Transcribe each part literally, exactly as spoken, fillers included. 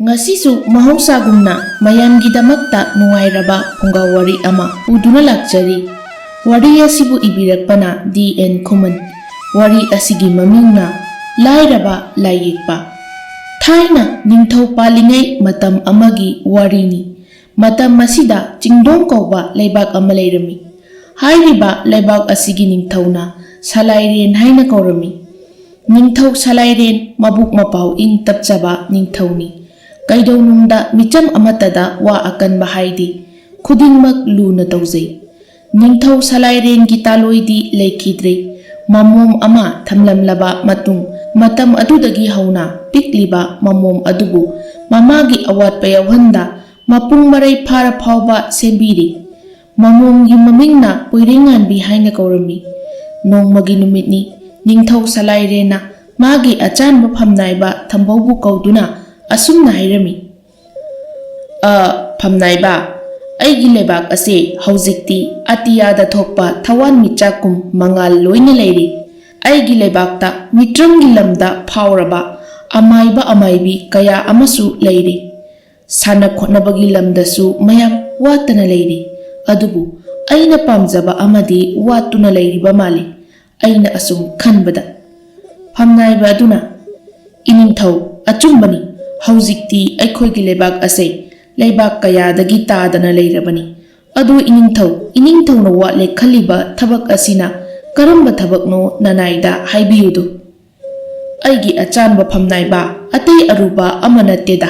ꯉꯁꯤꯁꯨ ꯃꯍꯧꯁꯥꯒꯨꯝꯅ ꯃꯌꯥꯝꯒꯤꯗꯃꯛꯇ ꯅꯨꯡꯉꯥꯏꯔꯕ ꯐꯨꯡꯒꯥ ꯋꯥꯔꯤ ꯑꯃ ꯄꯨꯗꯨꯅ ꯂꯥꯛꯆꯔꯤ꯫ ꯋꯥꯔꯤ ꯑꯁꯤꯕꯨ ꯏꯕꯤꯔꯛꯄꯅ ꯗꯤ ꯑꯦꯟ ꯈꯨꯃꯟ꯫ ꯋꯥꯔꯤ ꯑꯁꯤꯒꯤ ꯃꯃꯤꯡꯅ ꯂꯥꯏꯔꯕ ꯂꯥꯏꯌꯦꯛꯄ꯫ ꯊꯥꯏꯅ ꯅꯤꯡꯊꯧ ꯄꯥꯜꯂꯤꯉꯩ ꯃꯇꯝ ꯑꯃꯒꯤ ꯋꯥꯔꯤꯅꯤ꯫ ꯃꯇꯝ ꯑꯁꯤꯗ ꯆꯤꯡꯗꯣꯡ ꯀꯧꯕ ꯂꯩꯕꯥꯛ ꯑꯃ ꯂꯩꯔꯝꯃꯤ꯫ ꯍꯥꯏꯔꯤꯕ ꯂꯩꯕꯥꯛ ꯑꯁꯤꯒꯤ ꯅꯤꯡꯊꯧꯅ ꯁꯂꯥꯏꯔꯦꯟ ꯍꯥꯏꯅ ꯀꯧꯔꯝꯃꯤ꯫ ꯅꯤꯡꯊꯧ ꯁꯂꯥꯏꯔꯦꯟ ꯃꯕꯨꯛ ꯃꯄꯥꯎ ꯏꯪ ꯇꯞꯆꯕ ꯅꯤꯡꯊꯧꯅꯤ꯫ ꯀꯩꯗꯧꯅꯨꯡꯗ ꯃꯤꯆꯝ ꯑꯃꯠꯇꯗ ꯋꯥ ꯑꯀꯟꯕ ꯍꯥꯏꯗꯦ꯫ ꯈꯨꯗꯤꯡꯃꯛ ꯂꯨꯅ ꯇꯧꯖꯩ꯫ ꯅꯤꯡꯊꯧ ꯁꯂꯥꯏꯔꯦꯟꯒꯤ ꯇꯥꯂꯣꯏꯗꯤ ꯂꯩꯈꯤꯗ꯭ꯔꯦ꯫ ꯃꯃꯣꯝ ꯑꯃ ꯊꯝꯂꯝꯂꯕ ꯃꯇꯨꯡ, ꯃꯇꯝ ꯑꯗꯨꯗꯒꯤ ꯍꯧꯅ ꯄꯤꯛꯂꯤꯕ ꯃꯃꯣꯝ ꯑꯗꯨꯕꯨ ꯃꯃꯥꯒꯤ ꯑꯋꯥꯠꯄ ꯌꯥꯎꯍꯟꯗ ꯃꯄꯨꯡ ꯃꯔꯩ ꯐꯥꯔ ꯐꯥꯎꯕ ꯁꯦꯝꯕꯤꯔꯤ꯫ ꯃꯃꯣꯝꯒꯤ ꯃꯃꯤꯡꯅ ꯄꯣꯏꯔꯩꯉꯥꯟꯕꯤ ꯍꯥꯏꯅ ꯀꯧꯔꯝꯃꯤ꯫ ꯅꯣꯡꯃꯒꯤ ꯅꯨꯃꯤꯠꯅꯤ꯫ ꯅꯤꯡꯊꯧ ꯁꯂꯥꯏꯔꯦꯟꯅ ꯃꯥꯒꯤ ꯑꯆꯥꯟꯕ ꯐꯝꯅꯥꯏꯕ ꯊꯝꯕꯧꯕꯨ ꯀꯧꯗꯨꯅ ꯑꯁꯨꯝꯅ ꯍꯥꯏꯔꯝꯃꯤ, "ꯑ, ꯐꯝꯅꯥꯏꯕ, ꯑꯩꯒꯤ ꯂꯩꯕꯥꯛ ꯑꯁꯦ ꯍꯧꯖꯤꯛꯇꯤ ꯑꯇꯤꯌꯥꯗ ꯊꯣꯛꯄ ꯊꯋꯥꯟꯃꯤꯆꯥꯛꯀꯨꯝ ꯃꯉꯥꯜ ꯂꯣꯏꯅ ꯂꯩꯔꯤ꯫ ꯑꯩꯒꯤ ꯂꯩꯕꯥꯛꯇ ꯃꯤꯇ꯭ꯔꯪꯒꯤ ꯂꯝꯗ ꯐꯥꯎꯔꯕ ꯑꯃꯥꯏꯕ ꯑꯃꯥꯏꯕꯤ ꯀꯌꯥ ꯑꯃꯁꯨ ꯂꯩꯔꯤ꯫ ꯁꯥꯟꯅ ꯈꯣꯠꯅꯕꯒꯤ ꯂꯝꯗꯁꯨ ꯃꯌꯥꯝ ꯋꯥꯠꯇꯅ ꯂꯩꯔꯤ꯫ ꯑꯗꯨꯕꯨ ꯑꯩꯅ ꯄꯥꯝꯖꯕ ꯑꯃꯗꯤ ꯋꯥꯠꯇꯨꯅ ꯂꯩꯔꯤꯕ ꯃꯥꯜꯂꯤ," ꯑꯩꯅ ꯑꯁꯨꯝ ꯈꯟꯕꯗ꯫ ꯐꯝꯅꯥꯏꯕ ꯑꯗꯨꯅ, "ꯏꯅꯤꯡꯊꯧ, ꯑꯆꯨꯝꯕꯅꯤ, ꯍꯧꯖꯤꯛꯇꯤ ꯑꯩꯈꯣꯏꯒꯤ ꯂꯩꯕꯥꯛ ꯑꯁꯦ ꯂꯩꯕꯥꯛ ꯀꯌꯥꯗꯒꯤ ꯇꯥꯗꯅ ꯂꯩꯔꯕꯅꯤ꯫ ꯑꯗꯨ ꯏꯅꯤꯡꯊꯧ, ꯏꯅꯤꯡꯊꯧꯅ ꯋꯥꯠꯂꯦ ꯈꯜꯂꯤꯕ ꯊꯕꯛ ꯑꯁꯤꯅ ꯀꯔꯝꯕ ꯊꯕꯛꯅꯣ? ꯅꯅꯥꯏꯗ ꯍꯥꯏꯕꯤꯌꯨꯗꯣ꯫" "ꯑꯩꯒꯤ ꯑꯆꯥꯟꯕ ꯐꯝꯅꯥꯏꯕ, ꯑꯇꯩ ꯑꯔꯨꯕ ꯑꯃ ꯅꯠꯇꯦꯗ꯫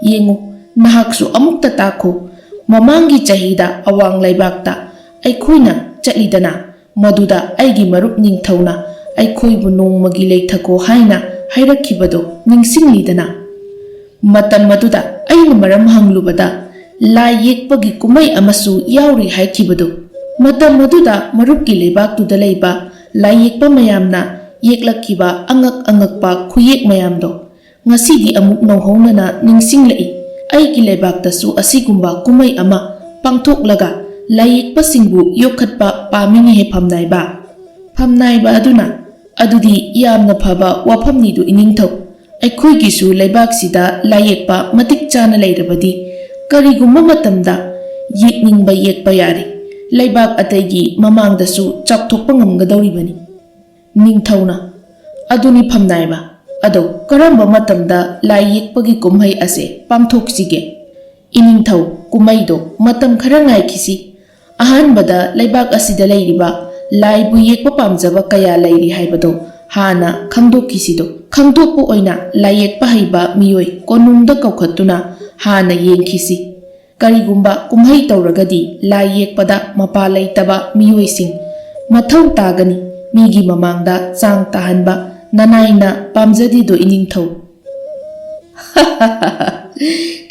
ꯌꯦꯡꯉꯨ, ꯅꯍꯥꯛꯁꯨ ꯑꯃꯨꯛꯇ ꯇꯥꯈꯣ꯫ ꯃꯃꯥꯡꯒꯤ ꯆꯍꯤꯗ ꯑꯋꯥꯡ ꯂꯩꯕꯥꯛꯇ ꯑꯩꯈꯣꯏꯅ ꯆꯠꯂꯤꯗꯅ, ꯃꯗꯨꯗ ꯑꯩꯒꯤ ꯃꯔꯨꯞ ꯅꯤꯡꯊꯧꯅ ꯑꯩꯈꯣꯏꯕꯨ ꯅꯣꯡꯃꯒꯤ ꯂꯩꯊꯈꯣ ꯍꯥꯏꯅ ꯍꯥꯏꯔꯛꯈꯤꯕꯗꯣ ꯅꯤꯡꯁꯤꯡꯂꯤꯗꯅ? ꯃꯇꯝ ꯑꯗꯨꯗ ꯑꯩꯅ ꯃꯔꯝ ꯍꯪꯂꯨꯕꯗ, ꯂꯥꯏ ꯌꯦꯛꯄꯒꯤ ꯀꯨꯝꯍꯩ ꯑꯃꯁꯨ ꯌꯥꯎꯔꯤ ꯍꯥꯏꯈꯤꯕꯗꯣ꯫ ꯃꯇꯝ ꯑꯗꯨꯗ ꯃꯔꯨꯞꯀꯤ ꯂꯩꯕꯥꯛꯇꯨꯗ ꯂꯩꯕ ꯂꯥꯏ ꯌꯦꯛꯄ ꯃꯌꯥꯝꯅ ꯌꯦꯛꯂꯛꯈꯤꯕ ꯑꯉꯛ ꯑꯉꯛꯄ ꯈꯨꯌꯦꯛ ꯃꯌꯥꯝꯗꯣ ꯉꯁꯤꯗꯤ ꯑꯃꯨꯛ ꯅꯧꯍꯧꯅꯅ ꯅꯤꯡꯁꯤꯡꯂꯛꯏ꯫ ꯑꯩꯒꯤ ꯂꯩꯕꯥꯛꯇꯁꯨ ꯑꯁꯤꯒꯨꯝꯕ ꯀꯨꯝꯍꯩ ꯑꯃ ꯄꯥꯡꯊꯣꯛꯂꯒ ꯂꯥꯏ ꯌꯦꯛꯄꯁꯤꯡꯕꯨ ꯌꯣꯛꯈꯠꯄ ꯄꯥꯝꯃꯤꯅꯦꯍꯦ ꯐꯝꯅꯥꯏꯕ꯫" ꯐꯝꯅꯥꯏꯕ ꯑꯗꯨꯅ, "ꯑꯗꯨꯗꯤ ꯌꯥꯝꯅ ꯐꯕ ꯋꯥꯐꯝꯅꯤꯗꯨ ꯏꯅꯤꯡꯊꯧ꯫ ꯑꯩꯈꯣꯏꯒꯤꯁꯨ ꯂꯩꯕꯥꯛꯁꯤꯗ ꯂꯥꯏ ꯌꯦꯛꯄ ꯃꯇꯤꯛ ꯆꯥꯅ ꯂꯩꯔꯕꯗꯤ ꯀꯔꯤꯒꯨꯝꯕ ꯃꯇꯝꯗ ꯌꯦꯛꯅꯤꯡꯕ ꯌꯦꯛꯄ ꯌꯥꯔꯦ꯫ ꯂꯩꯕꯥꯛ ꯑꯇꯩꯒꯤ ꯃꯃꯥꯡꯗꯁꯨ ꯆꯥꯎꯊꯣꯛꯄ ꯉꯝꯒꯗꯧꯔꯤꯕꯅꯤ꯫ ꯅꯤꯡꯊꯧꯅ, "ꯑꯗꯨꯅꯤ ꯐꯝꯅꯥꯏꯕ, ꯑꯗꯣ ꯀꯔꯝꯕ ꯃꯇꯝꯗ ꯂꯥꯏ ꯌꯦꯛꯄꯒꯤ ꯀꯨꯝꯍꯩ ꯑꯁꯦ ꯄꯥꯡꯊꯣꯛꯁꯤꯒꯦ?" ꯏꯅꯤꯡꯊꯧ, "ꯀꯨꯝꯍꯩꯗꯣ ꯃꯇꯝ ꯈꯔ ꯉꯥꯏꯈꯤꯁꯤ꯫ ꯑꯍꯥꯟꯕꯗ ꯂꯩꯕꯥꯛ ꯑꯁꯤꯗ ꯂꯩꯔꯤꯕ ꯂꯥꯏꯕꯨ ꯌꯦꯛꯄ ꯄꯥꯝꯖꯕ ꯀꯌꯥ ꯂꯩꯔꯤ ꯍꯥꯏꯕꯗꯣ ꯍꯥꯟꯅ ꯈꯪꯗꯣꯛꯈꯤꯁꯤꯗꯣ꯫ ꯈꯪꯗꯣꯛꯄ ꯑꯣꯏꯅ ꯂꯥꯏ ꯌꯦꯛꯄ ꯍꯩꯕ ꯃꯤꯑꯣꯏ ꯀꯣꯅꯨꯡꯗ ꯀꯧꯈꯠꯇꯨꯅ ꯍꯥꯟꯅ ꯌꯦꯡꯈꯤꯁꯤ꯫ ꯀꯔꯤꯒꯨꯝꯕ ꯀꯨꯝꯍꯩ ꯇꯧꯔꯒꯗꯤ ꯂꯥꯏ ꯌꯦꯛꯄꯗ ꯃꯄꯥ ꯂꯩꯇꯕ ꯃꯤꯑꯣꯏꯁꯤꯡ ꯃꯊꯧ ꯇꯥꯒꯅꯤ꯫ ꯃꯤꯒꯤ ꯃꯃꯥꯡꯗ ꯆꯥꯡ ꯇꯥꯍꯟꯕ ꯅꯅꯥꯏꯅ ꯄꯥꯝꯖꯗꯦꯗꯣ ꯏꯅꯤꯡꯊꯧ?"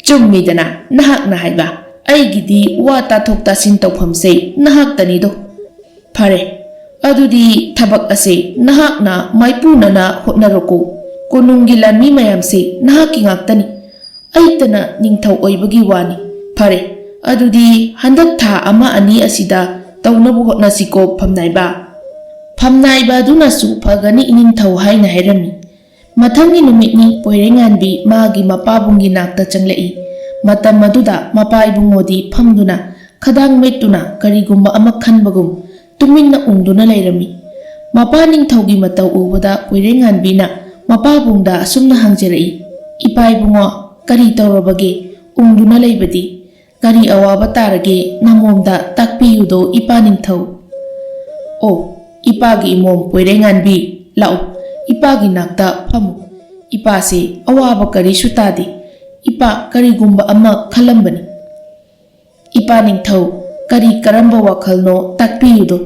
"ꯆꯨꯝꯃꯤꯗꯅ ꯅꯍꯥꯛꯅ ꯍꯥꯏꯕ꯫ ꯑꯩꯒꯤꯗꯤ ꯋꯥ ꯇꯥꯊꯣꯛ ꯇꯥꯁꯤꯟ ꯇꯧꯐꯝꯁꯦ ꯅꯍꯥꯛꯇꯅꯤꯗꯣ꯫ ꯐꯔꯦ, ꯑꯗꯨꯗꯤ ꯊꯕꯛ ꯑꯁꯦ ꯅꯍꯥꯛꯅ ꯃꯥꯏꯄꯨꯅꯅ ꯍꯣꯠꯅꯔꯣꯀꯣ꯫ ꯀꯣꯅꯨꯡꯒꯤ ꯂꯥꯟꯃꯤ ꯃꯌꯥꯝꯁꯦ ꯅꯍꯥꯛꯀꯤ ꯉꯥꯛꯇꯅꯤ꯫ ꯑꯩꯇꯅ ꯅꯤꯡꯊꯧ ꯑꯣꯏꯕꯒꯤ ꯋꯥꯅꯤ꯫ ꯐꯔꯦ, ꯑꯗꯨꯗꯤ ꯍꯟꯗꯛ ꯊꯥ ꯑꯃ ꯑꯅꯤ ꯑꯁꯤꯗ ꯇꯧꯅꯕ ꯍꯣꯠꯅꯁꯤꯀꯣ, ꯐꯝꯅꯥꯏꯕ꯫" ꯐꯝꯅꯥꯏꯕ ꯑꯗꯨꯅꯁꯨ "ꯐꯒꯅꯤ ꯏꯅꯤꯡꯊꯧ" ꯍꯥꯏꯅ ꯍꯥꯏꯔꯝꯃꯤ꯫ ꯃꯊꯪꯒꯤ ꯅꯨꯃꯤꯠꯅꯤ ꯄꯣꯏꯔꯩꯉꯥꯟꯕꯤ ꯃꯥꯒꯤ ꯃꯄꯥꯕꯨꯡꯒꯤ ꯅꯥꯛꯇ ꯆꯪꯂꯛꯏ꯫ ꯃꯇꯝ ꯑꯗꯨꯗ ꯃꯄꯥ ꯏꯕꯨꯡꯉꯣꯗꯤ ꯐꯝꯗꯨꯅ ꯈꯗꯥꯡ ꯃꯦꯠꯇꯨꯅ ꯀꯔꯤꯒꯨꯝꯕ ꯑꯃ ꯈꯟꯕꯒꯨꯝ ꯇꯨꯃꯤꯟꯅ ꯎꯪꯗꯨꯅ ꯂꯩꯔꯝꯃꯤ꯫ ꯃꯄꯥ ꯅꯤꯡꯊꯧꯒꯤ ꯃꯇꯧ ꯎꯕꯗ ꯀꯣꯏꯔꯦꯡꯉꯥꯟꯕꯤꯅ ꯃꯄꯥꯕꯨꯡꯗ ꯑꯁꯨꯝꯅ ꯍꯪꯖꯔꯛꯏ, "ꯏꯄꯥ ꯏꯕꯨꯡꯉꯣ, ꯀꯔꯤ ꯇꯧꯔꯕꯒꯦ? ꯎꯪꯗꯨꯅ ꯂꯩꯕꯗꯤ ꯀꯔꯤ ꯑꯋꯥꯕ ꯇꯥꯔꯒꯦ? ꯅꯃꯣꯝꯗ ꯇꯥꯛꯄꯤꯌꯨꯗꯣ, ꯏꯄꯥ ꯅꯤꯡꯊꯧ꯫" "ꯑꯣ, ꯏꯄꯥꯒꯤ ꯏꯃꯣꯝ ꯀꯣꯏꯔꯦꯡꯉꯥꯟꯕꯤ, ꯂꯥꯛꯎ, ꯏꯄꯥꯒꯤ ꯅꯥꯛꯇ ꯐꯝꯃꯨ꯫ ꯏꯄꯥꯁꯦ ꯑꯋꯥꯕ ꯀꯔꯤꯁꯨ ꯇꯥꯗꯦ꯫ ꯏꯄꯥ ꯀꯔꯤꯒꯨꯝꯕ ꯑꯃ ꯈꯜꯂꯝꯕꯅꯤ꯫" "ꯏꯄꯥ ꯅꯤꯡꯊꯧ, ꯀꯔꯤ ꯀꯔꯝꯕ ꯋꯥꯈꯜꯅꯣ ꯇꯥꯛꯄꯤꯌꯨꯗꯣ꯫"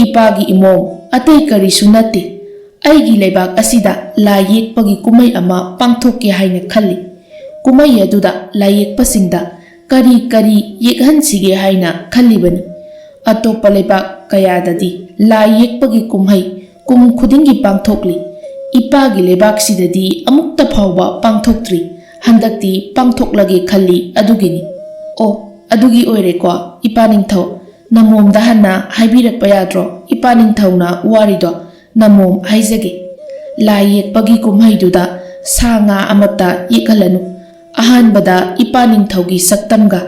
"ꯏꯄꯥꯒꯤ ꯏꯃꯣꯝ, ꯑꯇꯩ ꯀꯔꯤꯁꯨ ꯅꯠꯇꯦ꯫ ꯑꯩꯒꯤ ꯂꯩꯕꯥꯛ ꯑꯁꯤꯗ ꯂꯥꯏ ꯌꯦꯛꯄꯒꯤ ꯀꯨꯝꯍꯩ ꯑꯃ ꯄꯥꯡꯊꯣꯛꯀꯦ ꯍꯥꯏꯅ ꯈꯜꯂꯤ꯫ ꯀꯨꯝꯍꯩ ꯑꯗꯨꯗ ꯂꯥꯏ ꯌꯦꯛꯄꯁꯤꯡꯗ ꯀꯔꯤ ꯀꯔꯤ ꯌꯦꯛꯍꯟꯁꯤꯒꯦ ꯍꯥꯏꯅ ꯈꯜꯂꯤꯕꯅꯤ꯫ ꯑꯇꯣꯞꯄ ꯂꯩꯕꯥꯛ ꯀꯌꯥꯗꯗꯤ ꯂꯥꯏ ꯌꯦꯛꯄꯒꯤ ꯀꯨꯝꯍꯩ ꯀꯨꯝ ꯈꯨꯗꯤꯡꯒꯤ ꯄꯥꯡꯊꯣꯛꯂꯤ꯫ ꯏꯄꯥꯒꯤ ꯂꯩꯕꯥꯛꯁꯤꯗꯗꯤ ꯑꯃꯨꯛꯇ ꯐꯥꯎꯕ ꯄꯥꯡꯊꯣꯛꯇ꯭ꯔꯤ꯫ ꯍꯟꯗꯛꯇꯤ ꯄꯥꯡꯊꯣꯛꯂꯒꯦ ꯈꯜꯂꯤ ꯑꯗꯨꯒꯤꯅꯤ꯫" "ꯑꯣ, ꯑꯗꯨꯒꯤ ꯑꯣꯏꯔꯦꯀꯣ, ꯏꯄꯥ ꯅꯤꯡꯊꯧ꯫ ꯅꯃꯣꯝꯗ ꯍꯟꯅ ꯍꯥꯏꯕꯤꯔꯛꯄ ꯌꯥꯗ꯭ꯔꯣ, ꯏꯄꯥ ꯅꯤꯡꯊꯧꯅ ꯋꯥꯔꯤꯗꯣ? ꯅꯃꯣꯝ ꯍꯥꯏꯖꯒꯦ꯫ ꯂꯥꯏ ꯌꯦꯛꯄꯒꯤ ꯀꯨꯝꯍꯩꯗꯨꯗ ꯁꯥ ꯉꯥ ꯑꯃꯠꯇ ꯌꯦꯛꯍꯜꯂꯅꯨ꯫ ꯑꯍꯥꯟꯕꯗ ꯏꯄꯥ ꯅꯤꯡꯊꯧꯒꯤ ꯁꯛꯇꯝꯒ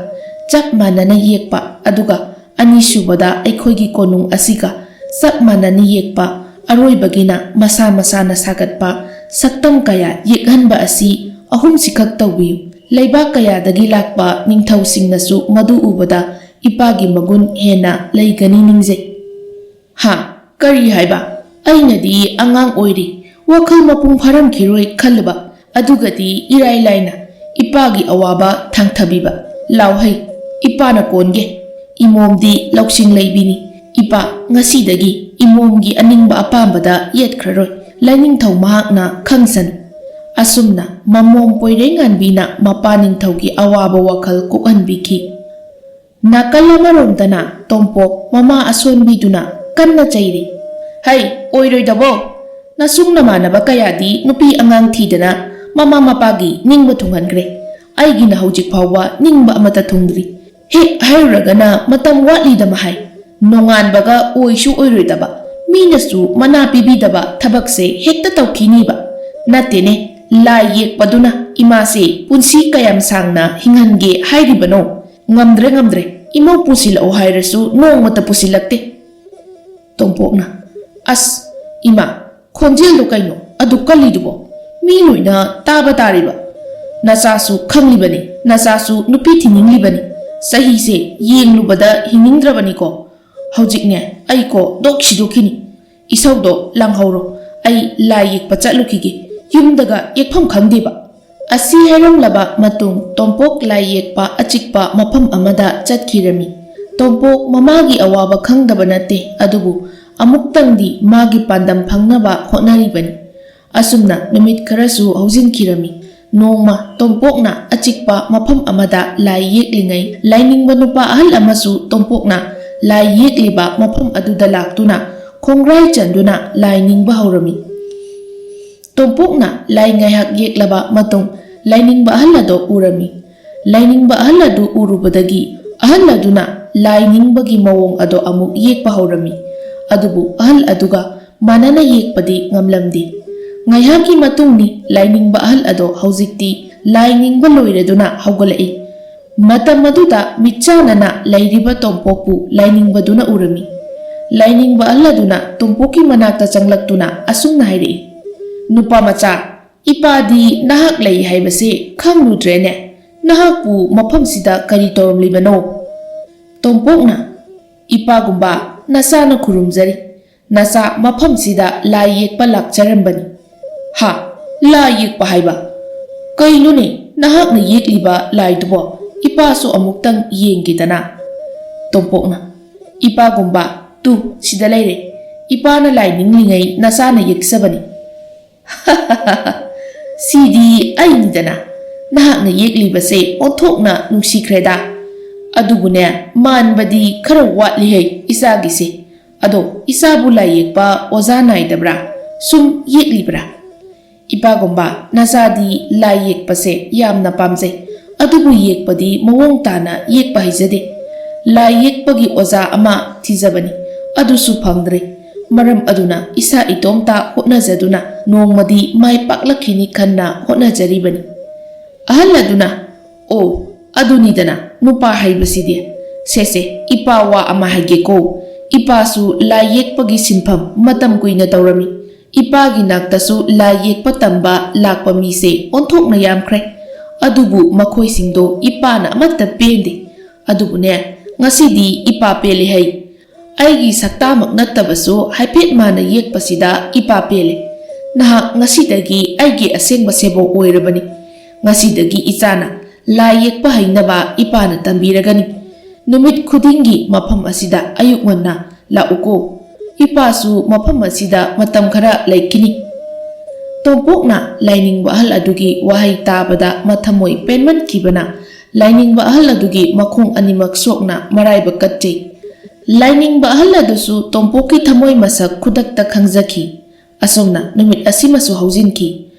ꯆꯞ ꯃꯥꯟꯅꯅ ꯌꯦꯛꯄ, ꯑꯗꯨꯒ ꯑꯅꯤꯁꯨꯕꯗ ꯑꯩꯈꯣꯏꯒꯤ ꯀꯣꯅꯨꯡ ꯑꯁꯤꯒ ꯆꯞ ꯃꯥꯟꯅꯅ ꯌꯦꯛꯄ, ꯑꯔꯣꯏꯕꯒꯤꯅ ꯃꯁꯥ ꯃꯁꯥꯅ ꯁꯥꯒꯠꯄ ꯁꯛꯇꯝ ꯀꯌꯥ ꯌꯦꯛꯍꯟꯕ ꯑꯁꯤ ꯑꯍꯨꯝꯁꯤꯈꯛ ꯇꯧꯕꯤꯌꯨ꯫ ꯂꯩꯕꯥꯛ ꯀꯌꯥꯗꯒꯤ ꯂꯥꯛꯄ ꯅꯤꯡꯊꯧꯁꯤꯡꯅꯁꯨ ꯃꯗꯨ ꯎꯕꯗ ꯏꯄꯥꯒꯤ ꯃꯒꯨꯟ ꯍꯦꯟꯅ ꯂꯩꯒꯅꯤ ꯅꯤꯡꯖꯩ꯫ ꯍꯥ? ꯀꯔꯤ ꯍꯥꯏꯕ? ꯑꯩꯅꯗꯤ ꯑꯉꯥꯡ ꯑꯣꯏꯔꯤ, ꯋꯥꯈꯜ ꯃꯄꯨꯡ ꯐꯥꯔꯝꯈꯤꯔꯣꯏ ꯈꯜꯂꯨꯕ꯫ ꯑꯗꯨꯒꯗꯤ ꯏꯔꯥꯏ ꯂꯥꯏꯅ ꯏꯄꯥꯒꯤ ꯑꯋꯥꯕ ꯊꯥꯡꯊꯕꯤꯕ꯫ ꯂꯥꯎꯍꯩ, ꯏꯄꯥꯅ ꯀꯣꯟꯒꯦ꯫ ꯏꯃꯣꯝꯗꯤ ꯂꯧꯁꯤꯡ ꯂꯩꯕꯤꯅꯤ꯫ ꯏꯄꯥ, ꯉꯁꯤꯗꯒꯤ ꯏꯃꯣꯝꯒꯤ ꯑꯅꯤꯡꯕ ꯑꯄꯥꯝꯕꯗ ꯌꯦꯠꯈ꯭ꯔꯔꯣꯏ꯫ ꯂꯥꯏꯅꯤꯡꯊꯧ ꯃꯍꯥꯛꯅ ꯈꯪꯁꯅꯨ꯫ ꯑꯁꯨꯝꯅ ꯃꯃꯣꯝ ꯄꯣꯏꯔꯩꯉꯥꯟꯕꯤꯅ ꯃꯄꯥ ꯅꯤꯡꯊꯧꯒꯤ ꯑꯋꯥꯕ ꯋꯥꯈꯜ ꯀꯣꯛꯍꯟꯕꯤꯈꯤ꯫ ꯅꯥꯀꯜ ꯑꯃꯔꯣꯝꯗꯅ ꯇꯣꯝꯄꯣꯛ ꯃꯃꯥ ꯑꯁꯣꯟꯕꯤꯗꯨꯅ ꯀꯟꯅ ꯆꯩꯔꯤ꯫ "ꯍꯩ, ꯑꯣꯏꯔꯣꯏꯗꯕꯣ! ꯅꯁꯨꯡ ꯅꯃꯥꯟꯅꯕ ꯀꯌꯥꯗꯤ ꯅꯨꯄꯤ ꯑꯉꯥꯡ ꯊꯤꯗꯅ ꯃꯃꯥ ꯃꯄꯥꯒꯤ ꯅꯤꯡꯕ ꯊꯨꯡꯍꯟꯈ꯭ꯔꯦ꯫ ꯑꯩꯒꯤꯅ ꯍꯧꯖꯤꯛ ꯐꯥꯎꯕ ꯅꯤꯡꯕ ꯑꯃꯠꯇ ꯊꯨꯡꯗ꯭ꯔꯤ꯫ ꯍꯦꯛ ꯍꯥꯏꯔꯨꯔꯒꯅ ꯃꯇꯝ ꯋꯥꯠꯂꯤꯗ ꯃꯍꯥꯏ꯫ ꯅꯣꯡꯉꯥꯟꯕꯒ ꯑꯣꯏꯁꯨ ꯑꯣꯏꯔꯣꯏꯗꯕ, ꯃꯤꯅꯁꯨ ꯃꯅꯥ ꯄꯤꯕꯤꯗꯕ ꯊꯕꯛꯁꯦ ꯍꯦꯛꯇ ꯇꯧꯈꯤꯅꯤꯕ꯫ ꯅꯠꯇꯦꯅꯦ, ꯂꯥꯏ ꯌꯦꯛꯄꯗꯨꯅ ꯏꯃꯥꯁꯦ ꯄꯨꯟꯁꯤ ꯀꯌꯥꯝ ꯁꯥꯡꯅ ꯍꯤꯡꯍꯟꯒꯦ ꯍꯥꯏꯔꯤꯕꯅꯣ? ꯉꯝꯗ꯭ꯔꯦ, ꯉꯝꯗ꯭ꯔꯦ, ꯏꯃꯧ ꯄꯨꯁꯤꯜꯂꯛꯑꯣ ꯍꯥꯏꯔꯁꯨ ꯅꯣꯡꯃꯇ ꯄꯨꯁꯤꯜꯂꯛꯇꯦ꯫" ꯇꯣꯝꯄꯣꯛꯅ, "ꯑꯁ, ꯏꯃꯥ, ꯈꯣꯟꯖꯦꯜꯗꯣ ꯀꯩꯅꯣ ꯑꯗꯨꯛ ꯀꯜꯂꯤꯗꯨꯕꯣ? ꯃꯤ ꯂꯣꯏꯅ ꯇꯥꯕ ꯇꯥꯔꯤꯕ꯫ ꯅꯆꯥꯁꯨ ꯈꯪꯂꯤꯕꯅꯤ, ꯅꯆꯥꯁꯨ ꯅꯨꯄꯤ ꯊꯤꯅꯤꯡꯂꯤꯕꯅꯤ꯫ ꯆꯍꯤꯁꯦ ꯌꯦꯡꯂꯨꯕꯗ ꯍꯤꯡꯅꯤꯡꯗ꯭ꯔꯕꯅꯤꯀꯣ꯫ ꯍꯧꯖꯤꯛꯅꯦ ꯑꯩꯀꯣ ꯗꯣꯛ ꯁꯤꯗꯣꯛꯈꯤꯅꯤ꯫ ꯏꯁꯧꯗꯣ ꯂꯥꯡꯍꯧꯔꯣ, ꯑꯩ ꯂꯥꯏ ꯌꯦꯛꯄ ꯆꯠꯂꯨꯈꯤꯒꯦ꯫ ꯌꯨꯝꯗꯒ ꯌꯦꯛꯐꯝ ꯈꯪꯗꯦꯕ꯫" ꯑꯁꯤ ꯍꯥꯏꯔꯝꯂꯕ ꯃꯇꯨꯡ ꯇꯣꯝꯄꯣꯛ ꯂꯥꯏ ꯌꯦꯛꯄ ꯑꯆꯤꯛꯄ ꯃꯐꯝ ꯑꯃꯗ ꯆꯠꯈꯤꯔꯝꯃꯤ꯫ ꯇꯣꯝꯄꯣꯛ ꯃꯃꯥꯒꯤ ꯑꯋꯥꯕ ꯈꯪꯗꯕ ꯅꯠꯇꯦ, ꯑꯗꯨꯕꯨ ꯑꯃꯨꯛꯇꯪꯗꯤ ꯃꯥꯒꯤ ꯄꯥꯟꯗꯝ ꯐꯪꯅꯕ ꯍꯣꯠꯅꯔꯤꯕꯅꯤ꯫ ꯑꯁꯨꯝꯅ ꯅꯨꯃꯤꯠ ꯈꯔꯁꯨ ꯍꯧꯖꯤꯟꯈꯤꯔꯝꯃꯤ꯫ ꯅꯣꯡꯃ ꯇꯣꯝꯄꯣꯛꯅ ꯑꯆꯤꯛꯄ ꯃꯐꯝ ꯑꯃꯗ ꯂꯥꯏ ꯌꯦꯛꯂꯤꯉꯩ, ꯂꯥꯏꯅꯤꯡꯕ ꯅꯨꯄꯥ ꯑꯍꯜ ꯑꯃꯁꯨ ꯇꯣꯝꯄꯣꯛꯅ ꯂꯥꯏ ꯌꯦꯛꯂꯤꯕ ꯃꯐꯝ ꯑꯗꯨꯗ ꯂꯥꯛꯇꯨꯅ ꯈꯣꯡꯒ꯭ꯔꯥꯏ ꯆꯟꯗꯨꯅ ꯂꯥꯏ ꯅꯤꯡꯕ ꯍꯧꯔꯝꯃꯤ꯫ ꯇꯣꯝꯄꯣꯛꯅ ꯂꯥꯏ ꯉꯥꯏꯍꯥꯛ ꯌꯦꯛꯂꯕ ꯃꯇꯨꯡ ꯂꯥꯏꯅꯤꯡꯕ ꯑꯍꯜ ꯑꯗꯣ ꯎꯔꯝꯃꯤ꯫ ꯂꯥꯏꯅꯤꯡꯕ ꯑꯍꯜ ꯑꯗꯨ ꯎꯔꯨꯕꯗꯒꯤ ꯑꯍꯜ ꯑꯗꯨꯅ ꯂꯥꯏ ꯅꯤꯡꯕꯒꯤ ꯃꯑꯣꯡ ꯑꯗꯣ ꯑꯃꯨꯛ ꯌꯦꯛꯄ ꯍꯧꯔꯝꯃꯤ꯫ ꯑꯗꯨꯕꯨ ꯑꯍꯜ ꯑꯗꯨꯒ ꯃꯥꯟꯅꯅ ꯌꯦꯛꯄꯗꯤ ꯉꯝꯂꯝꯗꯦ꯫ ꯉꯥꯏꯍꯥꯛꯀꯤ ꯃꯇꯨꯡꯅꯤ, ꯂꯥꯏꯅꯤꯡꯕ ꯑꯍꯜ ꯑꯗꯣ ꯍꯧꯖꯤꯛꯇꯤ ꯂꯥꯏ ꯅꯤꯡꯕ ꯂꯣꯏꯔꯗꯨꯅ ꯍꯧꯒꯠꯂꯛꯏ꯫ ꯃꯇꯝ ꯑꯗꯨꯗ ꯃꯤꯠꯆꯥꯟꯅꯅ ꯂꯩꯔꯤꯕ ꯇꯣꯝꯄꯣꯛꯄꯨ ꯂꯥꯏꯅꯤꯡꯕꯗꯨꯅ ꯎꯔꯝꯃꯤ꯫ ꯂꯥꯏꯅꯤꯡꯕ ꯑꯍꯜ ꯑꯗꯨꯅ ꯇꯣꯝꯄꯣꯛꯀꯤ ꯃꯅꯥꯛꯇ ꯆꯪꯂꯛꯇꯨꯅ ꯑꯁꯨꯝꯅ ꯍꯥꯏꯔꯛꯏ, "ꯅꯨꯄꯥ ꯃꯆꯥ, ꯏꯄꯥꯗꯤ ꯅꯍꯥꯛ ꯂꯩ ꯍꯥꯏꯕꯁꯦ ꯈꯪꯂꯨꯗ꯭ꯔꯦꯅꯦ꯫ ꯅꯍꯥꯛꯄꯨ ꯃꯐꯝꯁꯤꯗ ꯀꯔꯤ ꯇꯧꯔꯝꯂꯤꯕꯅꯣ?" ꯇꯣꯝꯄꯣꯛꯅ, "ꯏꯄꯥꯒꯨꯝꯕ, ꯅꯆꯥꯅ ꯈꯨꯔꯨꯝꯖꯔꯤ꯫ ꯅꯆꯥ ꯃꯐꯝꯁꯤꯗ ꯂꯥꯏ ꯌꯦꯛꯄ ꯂꯥꯛꯆꯔꯝꯕꯅꯤ꯫" "ꯍꯥ? ꯂꯥꯏ ꯌꯦꯛꯄ ꯍꯥꯏꯕ? ꯀꯩꯅꯣꯅꯦ ꯅꯍꯥꯛꯅ ꯌꯦꯛꯂꯤꯕ ꯂꯥꯏꯗꯨꯕꯣ? ꯏꯄꯥꯁꯨ ꯑꯃꯨꯛꯇꯪ ꯌꯦꯡꯒꯦꯗꯅ꯫" ꯇꯣꯝꯄꯣꯛꯅ, "ꯏꯄꯥꯒꯨꯝꯕ, ꯇꯨ, ꯁꯤꯗ ꯂꯩꯔꯦ꯫ ꯏꯄꯥꯅ ꯂꯥꯏ ꯅꯤꯡꯂꯤꯉꯩ ꯅꯆꯥꯅ ꯌꯦꯛꯆꯕꯅꯤ꯫" "ꯁꯤꯗꯤ ꯑꯩꯅꯤꯗꯅ꯫ ꯅꯍꯥꯛꯅ ꯌꯦꯛꯂꯤꯕꯁꯦ ꯑꯣꯟꯊꯣꯛꯅ ꯅꯨꯡꯁꯤꯈ꯭ꯔꯦꯗ꯫ ꯑꯗꯨꯕꯨꯅꯦ, ꯃꯥꯟꯕꯗꯤ ꯈꯔ ꯋꯥꯠꯂꯤꯍꯩ ꯏꯆꯥꯒꯤꯁꯦ꯫ ꯑꯗꯣ ꯏꯆꯥꯕꯨ ꯂꯥꯏ ꯌꯦꯛꯄ ꯑꯣꯖꯥ ꯅꯥꯏꯗꯕ꯭ꯔꯥ? ꯁꯨꯝ ꯌꯦꯛꯂꯤꯕ꯭ꯔꯥ?" "ꯏꯄꯥꯒꯨꯝꯕ, ꯅꯆꯥꯗꯤ ꯂꯥꯏ ꯌꯦꯛꯄꯁꯦ ꯌꯥꯝꯅ ꯄꯥꯝꯖꯩ꯫ ꯑꯗꯨꯕꯨ ꯌꯦꯛꯄꯗꯤ ꯃꯑꯣꯡ ꯇꯥꯅ ꯌꯦꯛꯄ ꯍꯩꯖꯗꯦ꯫ ꯂꯥꯏ ꯌꯦꯛꯄꯒꯤ ꯑꯣꯖꯥ ꯑꯃ ꯊꯤꯖꯕꯅꯤ꯫ ꯑꯗꯨꯁꯨ ꯐꯪꯗ꯭ꯔꯦ꯫ ꯃꯔꯝ ꯑꯗꯨꯅ ꯏꯁꯥ ꯏꯇꯣꯝꯇ ꯍꯣꯠꯅꯖꯗꯨꯅ ꯅꯣꯡꯃꯗꯤ ꯃꯥꯏ ꯄꯥꯛꯂꯛꯈꯤꯅꯤ ꯈꯟꯅ ꯍꯣꯠꯅꯖꯔꯤꯕꯅꯤ꯫" ꯑꯍꯜ ꯑꯗꯨꯅ, "ꯑꯣ, ꯑꯗꯨꯅꯤꯗꯅ ꯅꯨꯄꯥ ꯍꯥꯏꯕꯁꯤꯗꯤ꯫ ꯁꯦ ꯁꯦ, ꯏꯄꯥ ꯋꯥ ꯑꯃ ꯍꯥꯏꯒꯦꯀꯣ꯫ ꯏꯄꯥꯁꯨ ꯂꯥꯏ ꯌꯦꯛꯄꯒꯤ ꯁꯤꯟꯐꯝ ꯃꯇꯝ ꯀꯨꯏꯅ ꯇꯧꯔꯝꯃꯤ꯫ ꯏꯄꯥꯒꯤ ꯅꯥꯛꯇꯁꯨ ꯂꯥꯏ ꯌꯦꯛꯄ ꯇꯝꯕ ꯂꯥꯛꯄ ꯃꯤꯁꯦ ꯑꯣꯟꯊꯣꯛꯅ ꯌꯥꯝꯈ꯭ꯔꯦ꯫ ꯑꯗꯨꯕꯨ ꯃꯈꯣꯏꯁꯤꯡꯗꯣ ꯏꯄꯥꯅ ꯑꯃꯠꯇ ꯄꯦꯟꯗꯦ꯫ ꯑꯗꯨꯕꯨꯅꯦ, ꯉꯁꯤꯗꯤ ꯏꯄꯥ ꯄꯦꯜꯂꯦ ꯍꯩ꯫ ꯑꯩꯒꯤ ꯁꯛꯇꯥꯃꯛ ꯅꯠꯇꯕꯁꯨ ꯍꯥꯏꯐꯦꯠ ꯃꯥꯅ ꯌꯦꯛꯄꯁꯤꯗ ꯏꯄꯥ ꯄꯦꯜꯂꯦ꯫ ꯅꯍꯥꯛ ꯉꯁꯤꯗꯒꯤ ꯑꯩꯒꯤ ꯑꯁꯦꯡꯕ ꯁꯦꯕꯣꯛ ꯑꯣꯏꯔꯕꯅꯤ꯫ ꯉꯁꯤꯗꯒꯤ ꯏꯆꯥꯅ ꯂꯥꯏ ꯌꯦꯛꯄ ꯍꯩꯅꯕ ꯏꯄꯥꯅ ꯇꯝꯕꯤꯔꯒꯅꯤ꯫ ꯅꯨꯃꯤꯠ ꯈꯨꯗꯤꯡꯒꯤ ꯃꯐꯝ ꯑꯁꯤꯗ ꯑꯌꯨꯛ ꯉꯟꯅ ꯂꯥꯛꯎꯀꯣ꯫ ꯏꯄꯥꯁꯨ ꯃꯐꯝ ꯑꯁꯤꯗ ꯃꯇꯝ ꯈꯔ ꯂꯩꯈꯤꯅꯤ꯫" ꯇꯣꯝꯄꯣꯛꯅ ꯂꯥꯏꯅꯤꯡꯕ ꯑꯍꯜ ꯑꯗꯨꯒꯤ ꯋꯥꯍꯩ ꯇꯥꯕꯗ ꯃꯊꯃꯣꯏ ꯄꯦꯟꯃꯟꯈꯤꯕꯅ ꯂꯥꯏꯅꯤꯡꯕ ꯑꯍꯜ ꯑꯗꯨꯒꯤ ꯃꯈꯣꯡ ꯑꯅꯤꯃꯛ ꯁꯣꯛꯅ ꯃꯔꯥꯏꯕꯛ ꯀꯠꯆꯩ꯫ ꯂꯥꯏꯅꯤꯡꯕ ꯑꯍꯜ ꯑꯗꯨꯁꯨ ꯇꯣꯝꯄꯣꯛꯀꯤ ꯊꯃꯣꯏ ꯃꯁꯛ ꯈꯨꯗꯛꯇ ꯈꯪꯖꯈꯤ꯫ ꯑꯁꯨꯝꯅ ꯅꯨꯃꯤꯠ ꯑꯁꯤꯃꯁꯨ ꯍꯧꯖꯤꯟꯈꯤ꯫